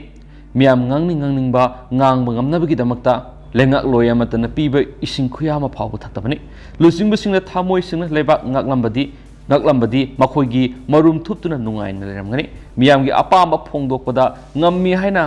ꯃꯤꯌꯥꯝ ꯉꯥꯡꯅꯤꯡ ꯉꯥꯡꯅꯤꯡꯕ ꯉꯥꯡꯕ ꯉꯝꯅꯕꯒꯤꯗꯃꯛꯇ ꯂꯩꯉꯥꯛꯂꯣꯏ ꯑꯃꯠꯇꯅ ꯄꯤꯕ ꯏꯁꯤꯡ ꯈꯨꯌꯥ ꯑꯃ ꯐꯥꯎꯕ ꯊꯛꯇꯕꯅꯤ꯫ ꯂꯨꯆꯤꯡꯕꯁꯤꯡꯅ ꯊꯃꯣꯏ ꯁꯦꯡꯅ ꯂꯩꯕꯥꯛ ꯉꯥꯛꯂꯝꯕꯗꯤ, ꯉꯥꯛꯂꯝꯕꯗꯤ ꯃꯈꯣꯏꯒꯤ ꯃꯔꯨꯝ ꯊꯨꯞꯇꯨꯅ ꯅꯨꯡꯉꯥꯏꯅ ꯂꯩꯔꯝꯒꯅꯤ꯫ ꯃꯤꯌꯥꯝꯒꯤ ꯑꯄꯥꯝꯕ ꯐꯣꯡꯗꯣꯛꯄꯗ ꯉꯝꯃꯤ ꯍꯥꯏꯅ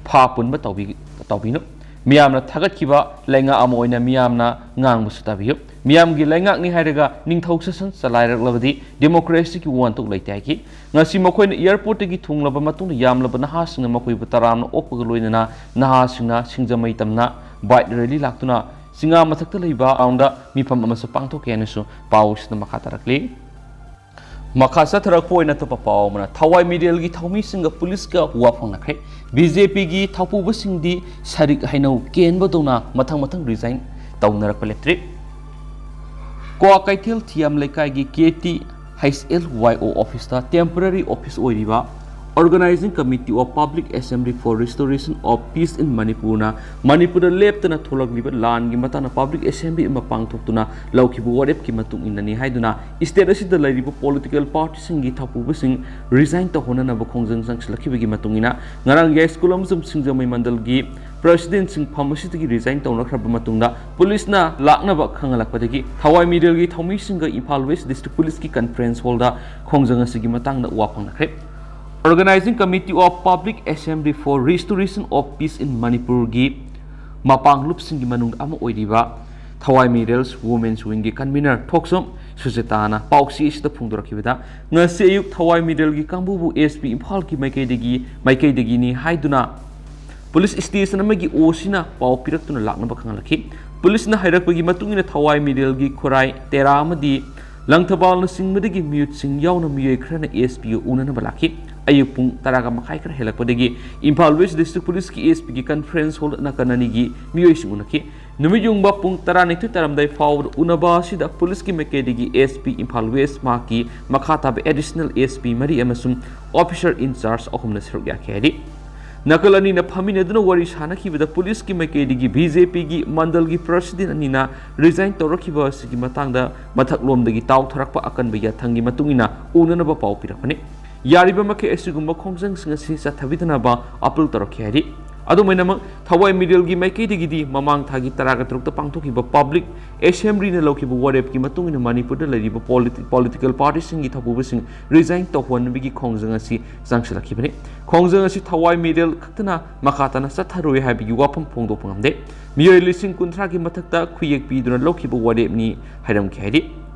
ꯐꯥ ꯄꯨꯟꯕ ꯇꯧꯕꯤ-, ꯇꯧꯕꯤꯅꯨ꯫ ꯃꯤꯌꯥꯝꯅ ꯊꯥꯒꯠꯈꯤꯕ ꯂꯩꯉꯥꯛ ꯑꯃ ꯑꯣꯏꯅ ꯃꯤꯌꯥꯝꯅ ꯉꯥꯡꯕꯁꯨ ꯇꯥꯕꯤꯌꯨ꯫ ꯃꯤꯌꯥꯝꯒꯤ ꯂꯩꯉꯥꯛꯅꯤ ꯍꯥꯏꯔꯒ ꯅꯤꯡꯊꯧ ꯁꯥꯁꯟ ꯆꯂꯥꯏꯔꯛꯂꯕꯗꯤ ꯗꯦꯃꯣꯀ꯭ꯔꯦꯁꯤꯒꯤ ꯋꯥꯍꯟꯊꯣꯛ ꯂꯩꯇꯦ ꯍꯥꯏꯈꯤ꯫ ꯉꯁꯤ ꯃꯈꯣꯏꯅ ꯑꯦꯌꯥꯔꯄꯣꯔꯠꯇꯒꯤ ꯊꯨꯡꯂꯕ ꯃꯇꯨꯡꯗ ꯌꯥꯝꯂꯕ ꯅꯍꯥꯁꯤꯡꯅ ꯃꯈꯣꯏꯕꯨ ꯇꯔꯥꯝꯅ ꯑꯣꯛꯄꯒ ꯂꯣꯏꯅꯅ ꯅꯍꯥꯁꯤꯡꯅ ꯁꯤꯡꯖꯃꯩ ꯇꯝꯅ ꯕꯥꯏꯛ ꯔꯦꯂꯤ ꯂꯥꯛꯇꯨꯅ ꯆꯤꯡꯉꯥ ꯃꯊꯛꯇ ꯂꯩꯕ ꯒ꯭ꯔꯥꯎꯟꯗ ꯃꯤꯐꯝ ꯑꯃꯁꯨ ꯄꯥꯡꯊꯣꯛꯈꯤ ꯍꯥꯏꯅꯁꯨ ꯄꯥꯎꯁꯤꯗ ꯃꯈꯥ ꯇꯥꯔꯛꯂꯤ꯫ ꯃꯈꯥ ꯆꯠꯊꯔꯛꯄ ꯑꯣꯏꯅ ꯑꯇꯣꯞꯄ ꯄꯥꯎ ꯑꯃꯅ, ꯊꯋꯥꯏ ꯃꯤꯔꯦꯜꯒꯤ ꯊꯧꯃꯤꯁꯤꯡꯒ ꯄꯨꯂꯤꯁꯀ ꯋꯥ ꯐꯥꯎꯅꯈ꯭ꯔꯦ꯫ ꯕꯤ ꯖꯦ ꯄꯤꯒꯤ ꯊꯧꯄꯨꯕꯁꯤꯡꯗꯤ ꯁꯔꯤꯛ ꯍꯩꯅꯧ ꯀꯦꯟꯕꯗꯧꯅ ꯃꯊꯪ ꯃꯊꯪ ꯔꯤꯖꯥꯏꯟ ꯇꯧꯅꯔꯛꯄ ꯂꯦꯞꯇ꯭ꯔꯤ꯫ ꯀ꯭ꯋꯥꯀꯩꯊꯦꯜ ꯊꯤꯌꯥꯝ ꯂꯩꯀꯥꯏꯒꯤ ꯀꯦ ꯇꯤ ꯑꯩꯆ ꯑꯦꯜ ꯋꯥꯏ ꯑꯣ ꯑꯣꯐꯤꯁꯇ ꯇꯦꯝꯄꯔꯔꯤ ꯑꯣꯐꯤꯁ ꯑꯣꯏꯔꯤꯕ Organizing Committee of Public Assembly for Restoration of Peace in Manipurꯅ ꯃꯅꯤꯄꯨꯔꯗ ꯂꯦꯞꯇꯅ ꯊꯣꯛꯂꯛꯂꯤꯕ ꯂꯥꯟꯒꯤ ꯃꯇꯥꯡꯗ ꯄꯕ꯭ꯂꯤꯛ ꯑꯦꯁꯦꯝꯕ꯭ꯂꯤ ꯑꯃ ꯄꯥꯡꯊꯣꯛꯇꯨꯅ ꯂꯧꯈꯤꯕ ꯋꯥꯔꯦꯞꯀꯤ ꯃꯇꯨꯡ ꯏꯟꯅꯅꯤ ꯍꯥꯏꯗꯨꯅ ꯁ꯭ꯇꯦꯠ ꯑꯁꯤꯗ ꯂꯩꯔꯤꯕ ꯄꯣꯂꯤꯇꯤꯀꯦꯜ ꯄꯥꯔꯇꯤꯁꯤꯡꯒꯤ ꯊꯧꯄꯨꯕꯁꯤꯡ ꯔꯤꯖꯥꯏꯟ ꯇꯧꯍꯟꯅꯅꯕ ꯈꯣꯡꯖꯪ ꯆꯪꯁꯤꯜꯂꯛꯈꯤꯕꯒꯤ ꯃꯇꯨꯡ ꯏꯟꯅ ꯉꯔꯥꯡ ꯌꯥꯏꯁ꯭ꯀꯨꯜ ꯑꯃꯁꯨꯡ ꯁꯤꯡꯖꯃꯩ ꯃꯟꯗꯜꯒꯤ ꯄ꯭ꯔꯁꯤꯗꯦꯟ ꯁꯤꯡꯐꯝ ꯑꯁꯤꯗꯒꯤ ꯔꯤꯖꯥꯏꯟ ꯇꯧꯅꯈ꯭ꯔꯕ ꯃꯇꯨꯡꯗ ꯄꯨꯂꯤꯁꯅ ꯂꯥꯛꯅꯕ ꯈꯪꯍꯜꯂꯛꯄꯗꯒꯤ ꯊꯋꯥꯏ ꯃꯤꯔꯦꯜꯒꯤ ꯊꯧꯃꯤꯁꯤꯡꯒ ꯏꯝꯐꯥꯜ ꯋꯦꯁ꯭ꯠ ꯗꯤꯁꯇ꯭ꯔꯤꯛ ꯄꯨꯂꯤꯁꯀꯤ ꯀꯟꯐꯔꯦꯟꯁ ꯍꯣꯜꯗ ꯈꯣꯡꯖꯪ ꯑꯁꯤꯒꯤ ꯃꯇꯥꯡꯗ ꯋꯥ ꯐꯪꯅꯈ꯭ꯔꯦ꯫ Organizing Committee of Public Assembly for Restoration of Peace in Manipurꯒꯤ ꯃꯄꯥꯡꯂꯨꯞꯁꯤꯡꯒꯤ ꯃꯅꯨꯡꯗ ꯑꯃ ꯑꯣꯏꯔꯤꯕ ꯊꯋꯥꯏ ꯃꯤꯔꯦꯜꯁ ꯋꯨꯃꯦꯟꯁ ꯋꯤꯡꯒꯤ ꯀꯟꯚꯤꯅꯔ ꯊꯣꯛꯆꯣꯝ ꯁꯨꯖꯤꯇꯥꯅ ꯄꯥꯎꯆꯦ ꯑꯁꯤꯗ ꯐꯣꯡꯗꯣꯔꯛꯈꯤꯕꯗ, ꯉꯁꯤ ꯑꯌꯨꯛ ꯊꯋꯥꯏ ꯃꯤꯔꯦꯜꯒꯤ ꯀꯥꯡꯕꯨꯕꯨ ꯑꯦꯁ ꯄꯤ ꯏꯝꯐꯥꯜꯒꯤ ꯃꯥꯏꯀꯩꯗꯒꯤ, ꯃꯥꯏꯀꯩꯗꯒꯤꯅꯤ ꯍꯥꯏꯗꯨꯅ ꯄꯨꯂꯤꯁ ꯁ꯭ꯇꯦꯁꯟ ꯑꯃꯒꯤ ꯑꯣ ꯁꯤꯅ ꯄꯥꯎ ꯄꯤꯔꯛꯇꯨꯅ ꯂꯥꯛꯅꯕ ꯈꯪꯍꯜꯂꯛꯈꯤ꯫ ꯄꯨꯂꯤꯁꯅ ꯍꯥꯏꯔꯛꯄꯒꯤ ꯃꯇꯨꯡ ꯏꯟꯅ ꯊꯋꯥꯏ ꯃꯤꯔꯦꯜꯒꯤ ꯈꯨꯔꯥꯏ ꯇꯦꯔꯥ ꯑꯃꯗꯤ ꯂꯪꯊꯕꯥꯜꯅꯆꯤꯡꯕꯗꯒꯤ ꯃꯤꯑꯣꯏꯁꯤꯡ ꯌꯥꯎꯅ ꯃꯤꯑꯣꯏ ꯈꯔꯅ ꯑꯦꯁ ꯄꯤꯒ ꯎꯅꯅꯕ ꯂꯥꯛꯈꯤ꯫ ꯑꯌꯨꯛ ꯄꯨꯡ ꯇꯔꯥꯒ ꯃꯈꯥꯏ ꯈꯔ ꯍꯦꯜꯂꯛꯄꯗꯒꯤ ꯏꯝꯐꯥꯜ ꯋꯦꯁ꯭ꯠ ꯗꯤꯁꯇ꯭ꯔꯤꯛ ꯄꯨꯂꯤꯁꯀꯤ ꯑꯦꯁ ꯄꯤꯒꯤ ꯀꯟꯐꯔꯦꯟꯁ ꯍꯣꯜ ꯅꯥꯀꯟ ꯑꯅꯤꯒꯤ ꯃꯤꯑꯣꯏꯁꯤꯡ ꯎꯅꯈꯤ꯫ ꯅꯨꯃꯤꯠ ꯌꯨꯡꯕ ꯄꯨꯡ ꯇꯔꯥꯅꯤꯊꯣꯏ ꯇꯥꯔꯝꯗꯥꯏ ꯐꯥꯎꯕꯗ ꯎꯅꯕ ꯑꯁꯤꯗ ꯄꯨꯂꯤꯁꯀꯤ ꯃꯥꯏꯀꯩꯗꯒꯤ ꯑꯦꯁ ꯄꯤ ꯏꯝꯐꯥꯜ ꯋꯦꯁ꯭ꯠ, ꯃꯍꯥꯛꯀꯤ ꯃꯈꯥ ꯇꯥꯕ ꯑꯦꯗꯤꯁꯅꯦꯜ ꯑꯦꯁ ꯄꯤ ꯃꯔꯤ ꯑꯃꯁꯨꯡ ꯑꯣꯐꯤꯁꯔ ꯏꯟꯆꯥꯔꯖ ꯑꯍꯨꯝꯅ ꯁꯔꯨꯛ ꯌꯥꯈꯤ ꯍꯥꯏꯔꯤ꯫ ꯅꯥꯀꯜ ꯑꯅꯤꯅ ꯐꯝꯃꯤꯟꯅꯗꯨꯅ ꯋꯥꯔꯤ ꯁꯥꯅꯈꯤꯕꯗ ꯄꯨꯂꯤꯁꯀꯤ ꯃꯥꯏꯀꯩꯗꯒꯤ ꯕꯤ ꯖꯦ ꯄꯤꯒꯤ ꯃꯟꯗꯜꯒꯤ ꯄ꯭ꯔꯁꯤꯗꯦꯟ ꯑꯅꯤꯅ ꯔꯤꯖꯥꯏꯟ ꯇꯧꯔꯛꯈꯤꯕ ꯑꯁꯤꯒꯤ ꯃꯇꯥꯡꯗ ꯃꯊꯛꯂꯣꯝꯗꯒꯤ ꯇꯥꯎꯊꯔꯛꯄ ꯑꯀꯟꯕ ꯌꯥꯊꯪꯒꯤ ꯃꯇꯨꯡ ꯏꯟꯅ ꯎꯅꯅꯕ ꯄꯥꯎ ꯄꯤꯔꯛꯄꯅꯤ꯫ ꯌꯥꯔꯤꯕ ꯃꯈꯩ ꯑꯁꯤꯒꯨꯝꯕ ꯈꯣꯡꯖꯪꯁꯤꯡ ꯑꯁꯤ ꯆꯠꯊꯕꯤꯗꯅꯕ ꯑꯄꯤꯜ ꯇꯧꯔꯛꯈꯤ ꯍꯥꯏꯔꯤ꯫ ꯑꯗꯨꯝ ꯑꯣꯏꯅꯃꯛ, ꯊꯋꯥꯏ ꯃꯤꯔꯦꯜꯒꯤ ꯃꯥꯏꯀꯩꯗꯒꯤꯗꯤ ꯃꯃꯥꯡ ꯊꯥꯒꯤ ꯇꯔꯥꯒ ꯇꯔꯨꯛꯇ ꯄꯥꯡꯊꯣꯛꯈꯤꯕ ꯄꯕ꯭ꯂꯤꯛ ꯑꯦꯁꯦꯝꯕ꯭ꯂꯤꯅ ꯂꯧꯈꯤꯕ ꯋꯥꯔꯦꯞꯀꯤ ꯃꯇꯨꯡ ꯏꯟꯅ ꯃꯅꯤꯄꯨꯔꯗ ꯂꯩꯔꯤꯕ ꯄꯣꯂꯤꯇꯤ-, ꯄꯣꯂꯤꯇꯤꯀꯦꯜ ꯄꯥꯔꯇꯤꯁꯤꯡꯒꯤ ꯊꯧꯄꯨꯕꯁꯤꯡ ꯔꯤꯖꯥꯏꯟ ꯇꯧꯍꯟꯕꯒꯤ ꯈꯣꯡꯖꯪ ꯑꯁꯤ ꯆꯪꯁꯤꯜꯂꯛꯈꯤꯕꯅꯤ꯫ ꯈꯣꯡꯖꯪ ꯑꯁꯤ ꯊꯋꯥꯏ ꯃꯤꯔꯦꯜ ꯈꯛꯇꯅ ꯃꯈꯥ ꯇꯥꯅ ꯆꯠꯊꯔꯣꯏ ꯍꯥꯏꯕꯒꯤ ꯋꯥꯐꯝ ꯐꯣꯡꯗꯣꯛꯄ ꯉꯝꯗꯦ꯫ ꯃꯤꯑꯣꯏ ꯂꯤꯁꯤꯡ ꯀꯨꯟꯊ꯭ꯔꯥꯒꯤ ꯃꯊꯛꯇ ꯈꯨꯌꯦꯛ ꯄꯤꯗꯨꯅ ꯂꯧꯈꯤꯕ ꯋꯥꯔꯦꯞꯅꯤ ꯍꯥꯏꯔꯝꯈꯤ ꯍꯥꯏꯔꯤ꯫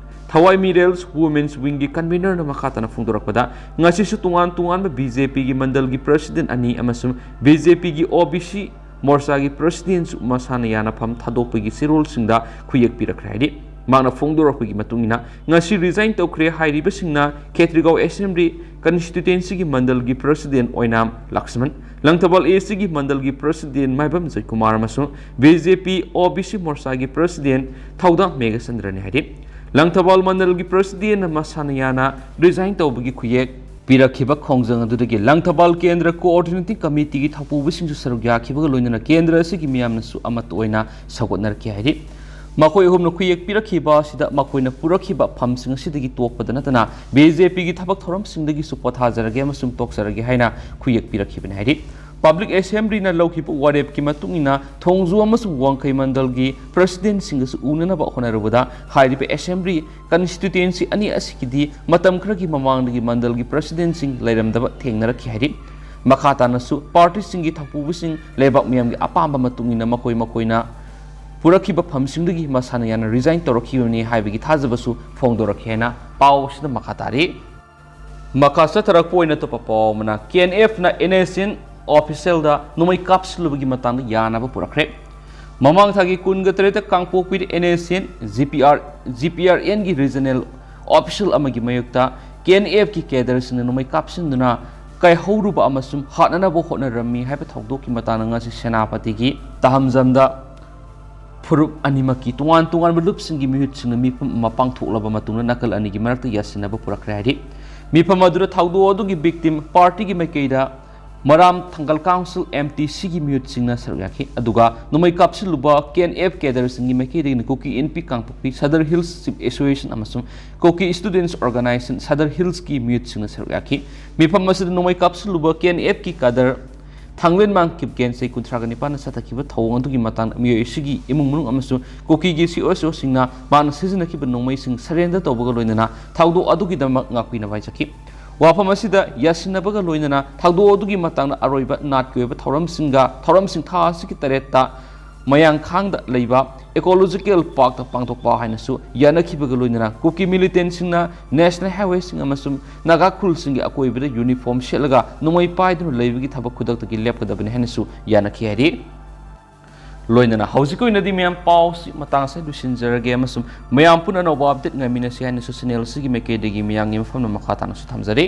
ꯊꯋꯥꯏ ꯃꯤꯔꯦꯜꯁ ꯋꯨꯃꯦꯟꯁ ꯋꯤꯡꯒꯤ ꯀꯟꯚꯤꯅꯔꯅ ꯃꯈꯥ ꯇꯥꯅ ꯐꯣꯡꯗꯣꯔꯛꯄꯗ, ꯉꯁꯤꯁꯨ ꯇꯣꯉꯥꯟ ꯇꯣꯉꯥꯟꯕ ꯕꯤ ꯖꯦ ꯄꯤꯒꯤ ꯃꯟꯗꯜꯒꯤ ꯄ꯭ꯔꯁꯤꯗꯦꯟ ꯑꯅꯤ ꯑꯃꯁꯨꯡ ꯕꯤ ꯖꯦ ꯄꯤꯒꯤ ꯑꯣ ꯕꯤ ꯁꯤ ꯃꯣꯔꯆꯥꯒꯤ ꯄ꯭ꯔꯁꯤꯗꯦꯟꯁꯨ ꯃꯁꯥꯅ ꯌꯥꯅꯐꯝ ꯊꯥꯗꯣꯛꯄꯒꯤ ꯆꯦꯔꯣꯜꯁꯤꯡꯗ ꯈꯨꯌꯦꯛ ꯄꯤꯔꯛꯈ꯭ꯔꯦ ꯍꯥꯏꯔꯤ꯫ ꯃꯍꯥꯛꯅ ꯐꯣꯡꯗꯣꯔꯛꯄꯒꯤ ꯃꯇꯨꯡ ꯏꯟꯅ, ꯉꯁꯤ ꯔꯤꯖꯥꯏꯟ ꯇꯧꯈ꯭ꯔꯦ ꯍꯥꯏꯔꯤꯕꯁꯤꯡꯅ ꯈꯦꯇ꯭ꯔꯤꯒꯥꯎ ꯑꯦꯁꯦꯝꯕ꯭ꯂꯤ ꯀꯟꯁꯇꯤꯇ꯭ꯋꯦꯟꯁꯤꯒꯤ ꯃꯟꯗꯜꯒꯤ ꯄ꯭ꯔꯁꯤꯗꯦꯟ ꯑꯣꯏꯅꯥꯝ ꯂꯛꯁꯃꯟ, ꯂꯪꯊꯕꯥꯜ ꯑꯦ ꯁꯤꯒꯤ ꯃꯟꯗꯜꯒꯤ ꯄ꯭ꯔꯁꯤꯗꯦꯟ ꯃꯥꯏꯕꯝ ꯖꯣꯏꯀꯨꯃꯥꯔ ꯑꯃꯁꯨꯡ ꯕꯤ ꯖꯦ ꯄꯤ ꯑꯣ ꯕꯤ ꯁꯤ ꯃꯣꯔꯆꯥꯒꯤ ꯄ꯭ꯔꯁꯤꯗꯦꯟ ꯊꯧꯗꯥꯝ ꯃꯦꯘꯆꯟꯗ꯭ꯔꯅꯤ ꯍꯥꯏꯔꯤ꯫ ꯂꯪꯊꯕꯥꯜ ꯃꯟꯗꯜꯒꯤ ꯄ꯭ꯔꯁꯤꯗꯦꯟꯅ ꯃꯁꯥꯅ ꯌꯥꯅ ꯔꯤꯖꯥꯏꯟ ꯇꯧꯕꯒꯤ ꯈꯨꯌꯦꯛ ꯄꯤꯔꯛꯈꯤꯕ ꯈꯣꯡꯖꯪ ꯑꯗꯨꯗꯒꯤ ꯂꯪꯊꯕꯥꯜ ꯀꯦꯟꯗ꯭ꯔ ꯀꯣꯑꯣꯔꯗꯤꯅꯦꯇꯤꯡ ꯀꯃꯤꯇꯤꯒꯤ ꯊꯧꯄꯨꯕꯁꯤꯡꯁꯨ ꯁꯔꯨꯛ ꯌꯥꯈꯤꯕꯒ ꯂꯣꯏꯅꯅ ꯀꯦꯟꯗ꯭ꯔ ꯑꯁꯤꯒꯤ ꯃꯤꯌꯥꯝꯅꯁꯨ ꯑꯃꯠꯇ ꯑꯣꯏꯅ ꯁꯧꯒꯠꯅꯔꯛꯈꯤ ꯍꯥꯏꯔꯤ꯫ ꯃꯈꯣꯏ ꯑꯍꯨꯝꯅ ꯈꯨꯌꯦꯛ ꯄꯤꯔꯛꯈꯤꯕ ꯑꯁꯤꯗ ꯃꯈꯣꯏꯅ ꯄꯨꯔꯛꯈꯤꯕ ꯐꯝꯁꯤꯡ ꯑꯁꯤꯗꯒꯤ ꯇꯣꯛꯄꯗ ꯅꯠꯇꯅ ꯕꯤ ꯖꯦ ꯄꯤꯒꯤ ꯊꯕꯛ ꯊꯧꯔꯝꯁꯤꯡꯗꯒꯤꯁꯨ ꯄꯣꯊꯥꯖꯔꯒꯦ ꯑꯃꯁꯨꯡ ꯇꯣꯛꯆꯔꯒꯦ ꯍꯥꯏꯅ ꯈꯨꯌꯦꯛ ꯄꯤꯔꯛꯈꯤꯕꯅꯤ ꯍꯥꯏꯔꯤ꯫ ꯄꯕ꯭ꯂꯤꯛ ꯑꯦꯁꯦꯝꯕ꯭ꯂꯤꯅ ꯂꯧꯈꯤꯕ ꯋꯥꯔꯦꯞꯀꯤ ꯃꯇꯨꯡ ꯏꯟꯅ ꯊꯣꯡꯖꯨ ꯑꯃꯁꯨꯡ ꯋꯥꯡꯈꯩ ꯃꯟꯗꯜꯒꯤ ꯄ꯭ꯔꯁꯤꯗꯦꯟꯁꯤꯡꯒꯁꯨ ꯎꯅꯅꯕ ꯍꯣꯠꯅꯔꯨꯕꯗ ꯍꯥꯏꯔꯤꯕ ꯑꯦꯁꯦꯝꯕ꯭ꯂꯤ ꯀꯟꯁꯇꯤꯇ꯭ꯌꯨꯑꯦꯟꯁꯤ ꯑꯅꯤ ꯑꯁꯤꯒꯤꯗꯤ ꯃꯇꯝ ꯈꯔꯒꯤ ꯃꯃꯥꯡꯗꯒꯤ ꯃꯟꯗꯜꯒꯤ ꯄ꯭ꯔꯁꯤꯗꯦꯟꯁꯤꯡ ꯂꯩꯔꯝꯗꯕ ꯊꯦꯡꯅꯔꯛꯈꯤ ꯍꯥꯏꯔꯤ꯫ ꯃꯈꯥ ꯇꯥꯅꯁꯨ ꯄꯥꯔꯇꯤꯁꯤꯡꯒꯤ ꯊꯧꯄꯨꯕꯁꯤꯡ ꯂꯩꯕꯥꯛ ꯃꯤꯌꯥꯝꯒꯤ ꯑꯄꯥꯝꯕ ꯃꯇꯨꯡ ꯏꯟꯅ ꯃꯈꯣꯏ ꯃꯈꯣꯏꯅ ꯄꯨꯔꯛꯈꯤꯕ ꯐꯝꯁꯤꯡꯗꯒꯤ ꯃꯁꯥꯅ ꯌꯥꯅ ꯔꯤꯖꯥꯏꯟ ꯇꯧꯔꯛꯈꯤꯕꯅꯤ ꯍꯥꯏꯕꯒꯤ ꯊꯥꯖꯕꯁꯨ ꯐꯣꯡꯗꯣꯔꯛꯈꯤ ꯍꯥꯏꯅ ꯄꯥꯎ ꯑꯁꯤꯗ ꯃꯈꯥ ꯇꯥꯔꯤ꯫ ꯃꯈꯥ ꯆꯠꯊꯔꯛꯄ ꯑꯣꯏꯅ ꯑꯇꯣꯞꯄ ꯄꯥꯎ ꯑꯃꯅ, ꯀꯦ ꯑꯦꯟ ꯑꯦꯐꯅ ꯑꯦꯟ ꯑꯦꯁ ꯑꯦꯟ ꯑꯣꯐꯤꯁꯦꯜꯗ ꯅꯣꯡꯃꯩ ꯀꯥꯞꯁꯤꯜꯂꯨꯕꯒꯤ ꯃꯇꯥꯡꯗ ꯌꯥꯅꯕ ꯄꯨꯔꯛꯈ꯭ꯔꯦ꯫ ꯃꯃꯥꯡ ꯊꯥꯒꯤ ꯀꯨꯟꯒ ꯇꯔꯦꯠꯇ ꯀꯥꯡꯄꯣꯛꯄꯤꯗ N S N, G P R, G P R ꯑꯦꯟꯒꯤ ꯔꯤꯖꯅꯦꯜ ꯑꯣꯐꯤꯁꯦꯜ ꯑꯃꯒꯤ ꯃꯥꯌꯣꯛꯇ ꯀꯦ ꯑꯦꯟ ꯑꯦꯐꯀꯤ ꯀꯦꯗꯔꯁꯤꯡꯅ ꯅꯣꯡꯃꯩ ꯀꯥꯞꯁꯤꯟꯗꯨꯅ ꯀꯥꯏꯍꯧꯔꯨꯕ ꯑꯃꯁꯨꯡ ꯍꯥꯠꯅꯅꯕ ꯍꯣꯠꯅꯔꯝꯃꯤ ꯍꯥꯏꯕ ꯊꯧꯗꯣꯛꯀꯤ ꯃꯇꯥꯡꯗ ꯉꯁꯤ ꯁꯦꯅꯥꯄꯇꯤꯒꯤ ꯇꯥꯍꯝꯖꯝꯗ ꯐꯨꯔꯨꯞ ꯑꯅꯤꯃꯛꯀꯤ ꯇꯣꯉꯥꯟ ꯇꯣꯉꯥꯟꯕ ꯂꯨꯞꯁꯤꯡꯒꯤ ꯃꯤꯍꯨꯠꯁꯤꯡꯅ ꯃꯤꯐꯝ ꯑꯃ ꯄꯥꯡꯊꯣꯛꯂꯕ ꯃꯇꯨꯡꯗ ꯅꯥꯀꯜ ꯑꯅꯤꯒꯤ ꯃꯔꯛꯇ ꯌꯥꯁꯤꯟꯅꯕ ꯄꯨꯔꯛꯈ꯭ꯔꯦ ꯍꯥꯏꯔꯤ꯫ ꯃꯤꯐꯝ ꯑꯗꯨꯗ ꯊꯧꯗꯣꯛ ꯑꯗꯨꯒꯤ ꯕꯤꯛꯇꯤꯝ ꯄꯥꯔꯇꯤꯒꯤ ꯃꯥꯏꯀꯩꯗ ꯃꯔꯥꯝ ꯊꯪꯒꯜ ꯀꯥꯎꯟꯁꯤꯜ, ꯑꯦꯝ ꯇꯤ ꯁꯤꯒꯤ ꯃꯤꯍꯨꯠꯁꯤꯡꯅ ꯁꯔꯨꯛ ꯌꯥꯈꯤ꯫ ꯑꯗꯨꯒ ꯅꯣꯡꯃꯩ ꯀꯥꯞꯁꯤꯜꯂꯨꯕ ꯀꯦ ꯑꯦꯟ ꯑꯦꯐ ꯀꯦꯗꯔꯁꯤꯡꯒꯤ ꯃꯥꯏꯀꯩꯗꯒꯤꯅ Kuki Inpi Kangpokpi Sadar hills chief association ꯑꯃꯁꯨꯡ ꯀꯨꯀꯤ ꯁ꯭ꯇꯨꯗꯦꯟꯠꯁ ꯑꯣꯔꯒꯅꯥꯏꯖꯦꯁꯟ ꯁꯗꯔ ꯍꯤꯜꯁꯀꯤ ꯃꯤꯍꯨꯠꯁꯤꯡꯅ ꯁꯔꯨꯛ ꯌꯥꯈꯤ꯫ ꯃꯤꯐꯝ ꯑꯁꯤꯗ ꯅꯣꯡꯃꯩ ꯀꯥꯞꯁꯤꯜꯂꯨꯕ ꯀꯦ ꯑꯦꯟ ꯑꯦꯐꯀꯤ ꯀꯥꯗꯔ ꯊꯥꯡꯂꯦꯟꯃꯥꯡ ꯀꯤꯞꯒꯦꯟ ꯆꯍꯤ ꯀꯨꯟꯊ꯭ꯔꯥꯒ ꯅꯤꯄꯥꯟꯅ ꯆꯠꯊꯈꯤꯕ ꯊꯧꯑꯣꯡ ꯑꯗꯨꯒꯤ ꯃꯇꯥꯡꯗ ꯃꯤꯑꯣꯏ ꯑꯁꯤꯒꯤ ꯏꯃꯨꯡ ꯃꯅꯨꯡ ꯑꯃꯁꯨꯡ ꯀꯨꯀꯤꯒꯤ ꯁꯤ ꯑꯣ ꯑꯦꯁ ꯑꯣꯁꯤꯡꯅ ꯃꯥꯅ ꯁꯤꯖꯤꯟꯅꯈꯤꯕ ꯅꯣꯡꯃꯩꯁꯤꯡ ꯁꯔꯦꯟꯗꯔ ꯇꯧꯕꯒ ꯂꯣꯏꯅꯅ ꯊꯧꯗꯣꯛ ꯑꯗꯨꯒꯤꯗꯃꯛ ꯉꯥꯛꯄꯤꯅꯕ ꯍꯥꯏꯖꯈꯤ꯫ ꯋꯥꯐꯝ ꯑꯁꯤꯗ ꯌꯥꯁꯤꯟꯅꯕꯒ ꯂꯣꯏꯅꯅ ꯊꯧꯗꯣꯛ ꯑꯗꯨꯒꯤ ꯃꯇꯥꯡꯗ ꯑꯔꯣꯏꯕ ꯅꯥꯠꯀꯤ ꯑꯣꯏꯕ ꯊꯧꯔꯝꯁꯤꯡꯒ ꯊꯧꯔꯝꯁꯤꯡ ꯊꯥ ꯑꯁꯤꯒꯤ ꯇꯔꯦꯠꯇ ꯃꯌꯥꯡꯈꯥꯡꯗ ꯂꯩꯕ ꯏꯀꯣꯂꯣꯖꯤꯀꯦꯜ ꯄꯥꯔꯛꯇ ꯄꯥꯡꯊꯣꯛꯄ ꯍꯥꯏꯅꯁꯨ ꯌꯥꯅꯈꯤꯕꯒ ꯂꯣꯏꯅꯅ ꯀꯨꯀꯤ ꯃꯤꯂꯤꯇꯦꯟꯁꯤꯡꯅ ꯅꯦꯁꯅꯦꯜ ꯍꯥꯏꯋꯦꯁꯤꯡ ꯑꯃꯁꯨꯡ ꯅꯥꯒꯥ ꯈꯨꯜꯁꯤꯡꯒꯤ ꯑꯀꯣꯏꯕꯗ ꯌꯨꯅꯤꯐꯣꯔꯝ ꯁꯦꯠꯂꯒ ꯅꯣꯡꯃꯩ ꯄꯥꯏꯗꯨꯅ ꯂꯩꯕꯒꯤ ꯊꯕꯛ ꯈꯨꯗꯛꯇꯒꯤ ꯂꯦꯞꯀꯗꯕꯅꯤ ꯍꯥꯏꯅꯁꯨ ꯌꯥꯅꯈꯤ ꯍꯥꯏꯔꯤ꯫ ꯂꯣꯏꯅꯅ ꯍꯧꯖꯤꯛꯀꯤ ꯑꯣꯏꯅꯗꯤ ꯃꯌꯥꯝ ꯄꯥꯎꯁꯤ ꯃꯇꯥꯡ ꯑꯁꯤꯗ ꯂꯣꯏꯁꯤꯟꯖꯔꯒꯦ ꯑꯃꯁꯨꯡ ꯃꯌꯥꯝ ꯄꯨꯟꯅ ꯑꯅꯧꯕ ꯑꯞꯗꯦꯠ ꯉꯥꯏꯃꯤꯟꯅꯁꯤ ꯍꯥꯏꯅꯁꯨ ꯆꯦꯅꯦꯜ ꯑꯁꯤꯒꯤ ꯃꯥꯏꯀꯩꯗꯒꯤ ꯃꯌꯥꯝꯒꯤ ꯃꯐꯝꯗ ꯃꯈꯥ ꯇꯥꯅꯁꯨ ꯊꯝꯖꯔꯤ꯫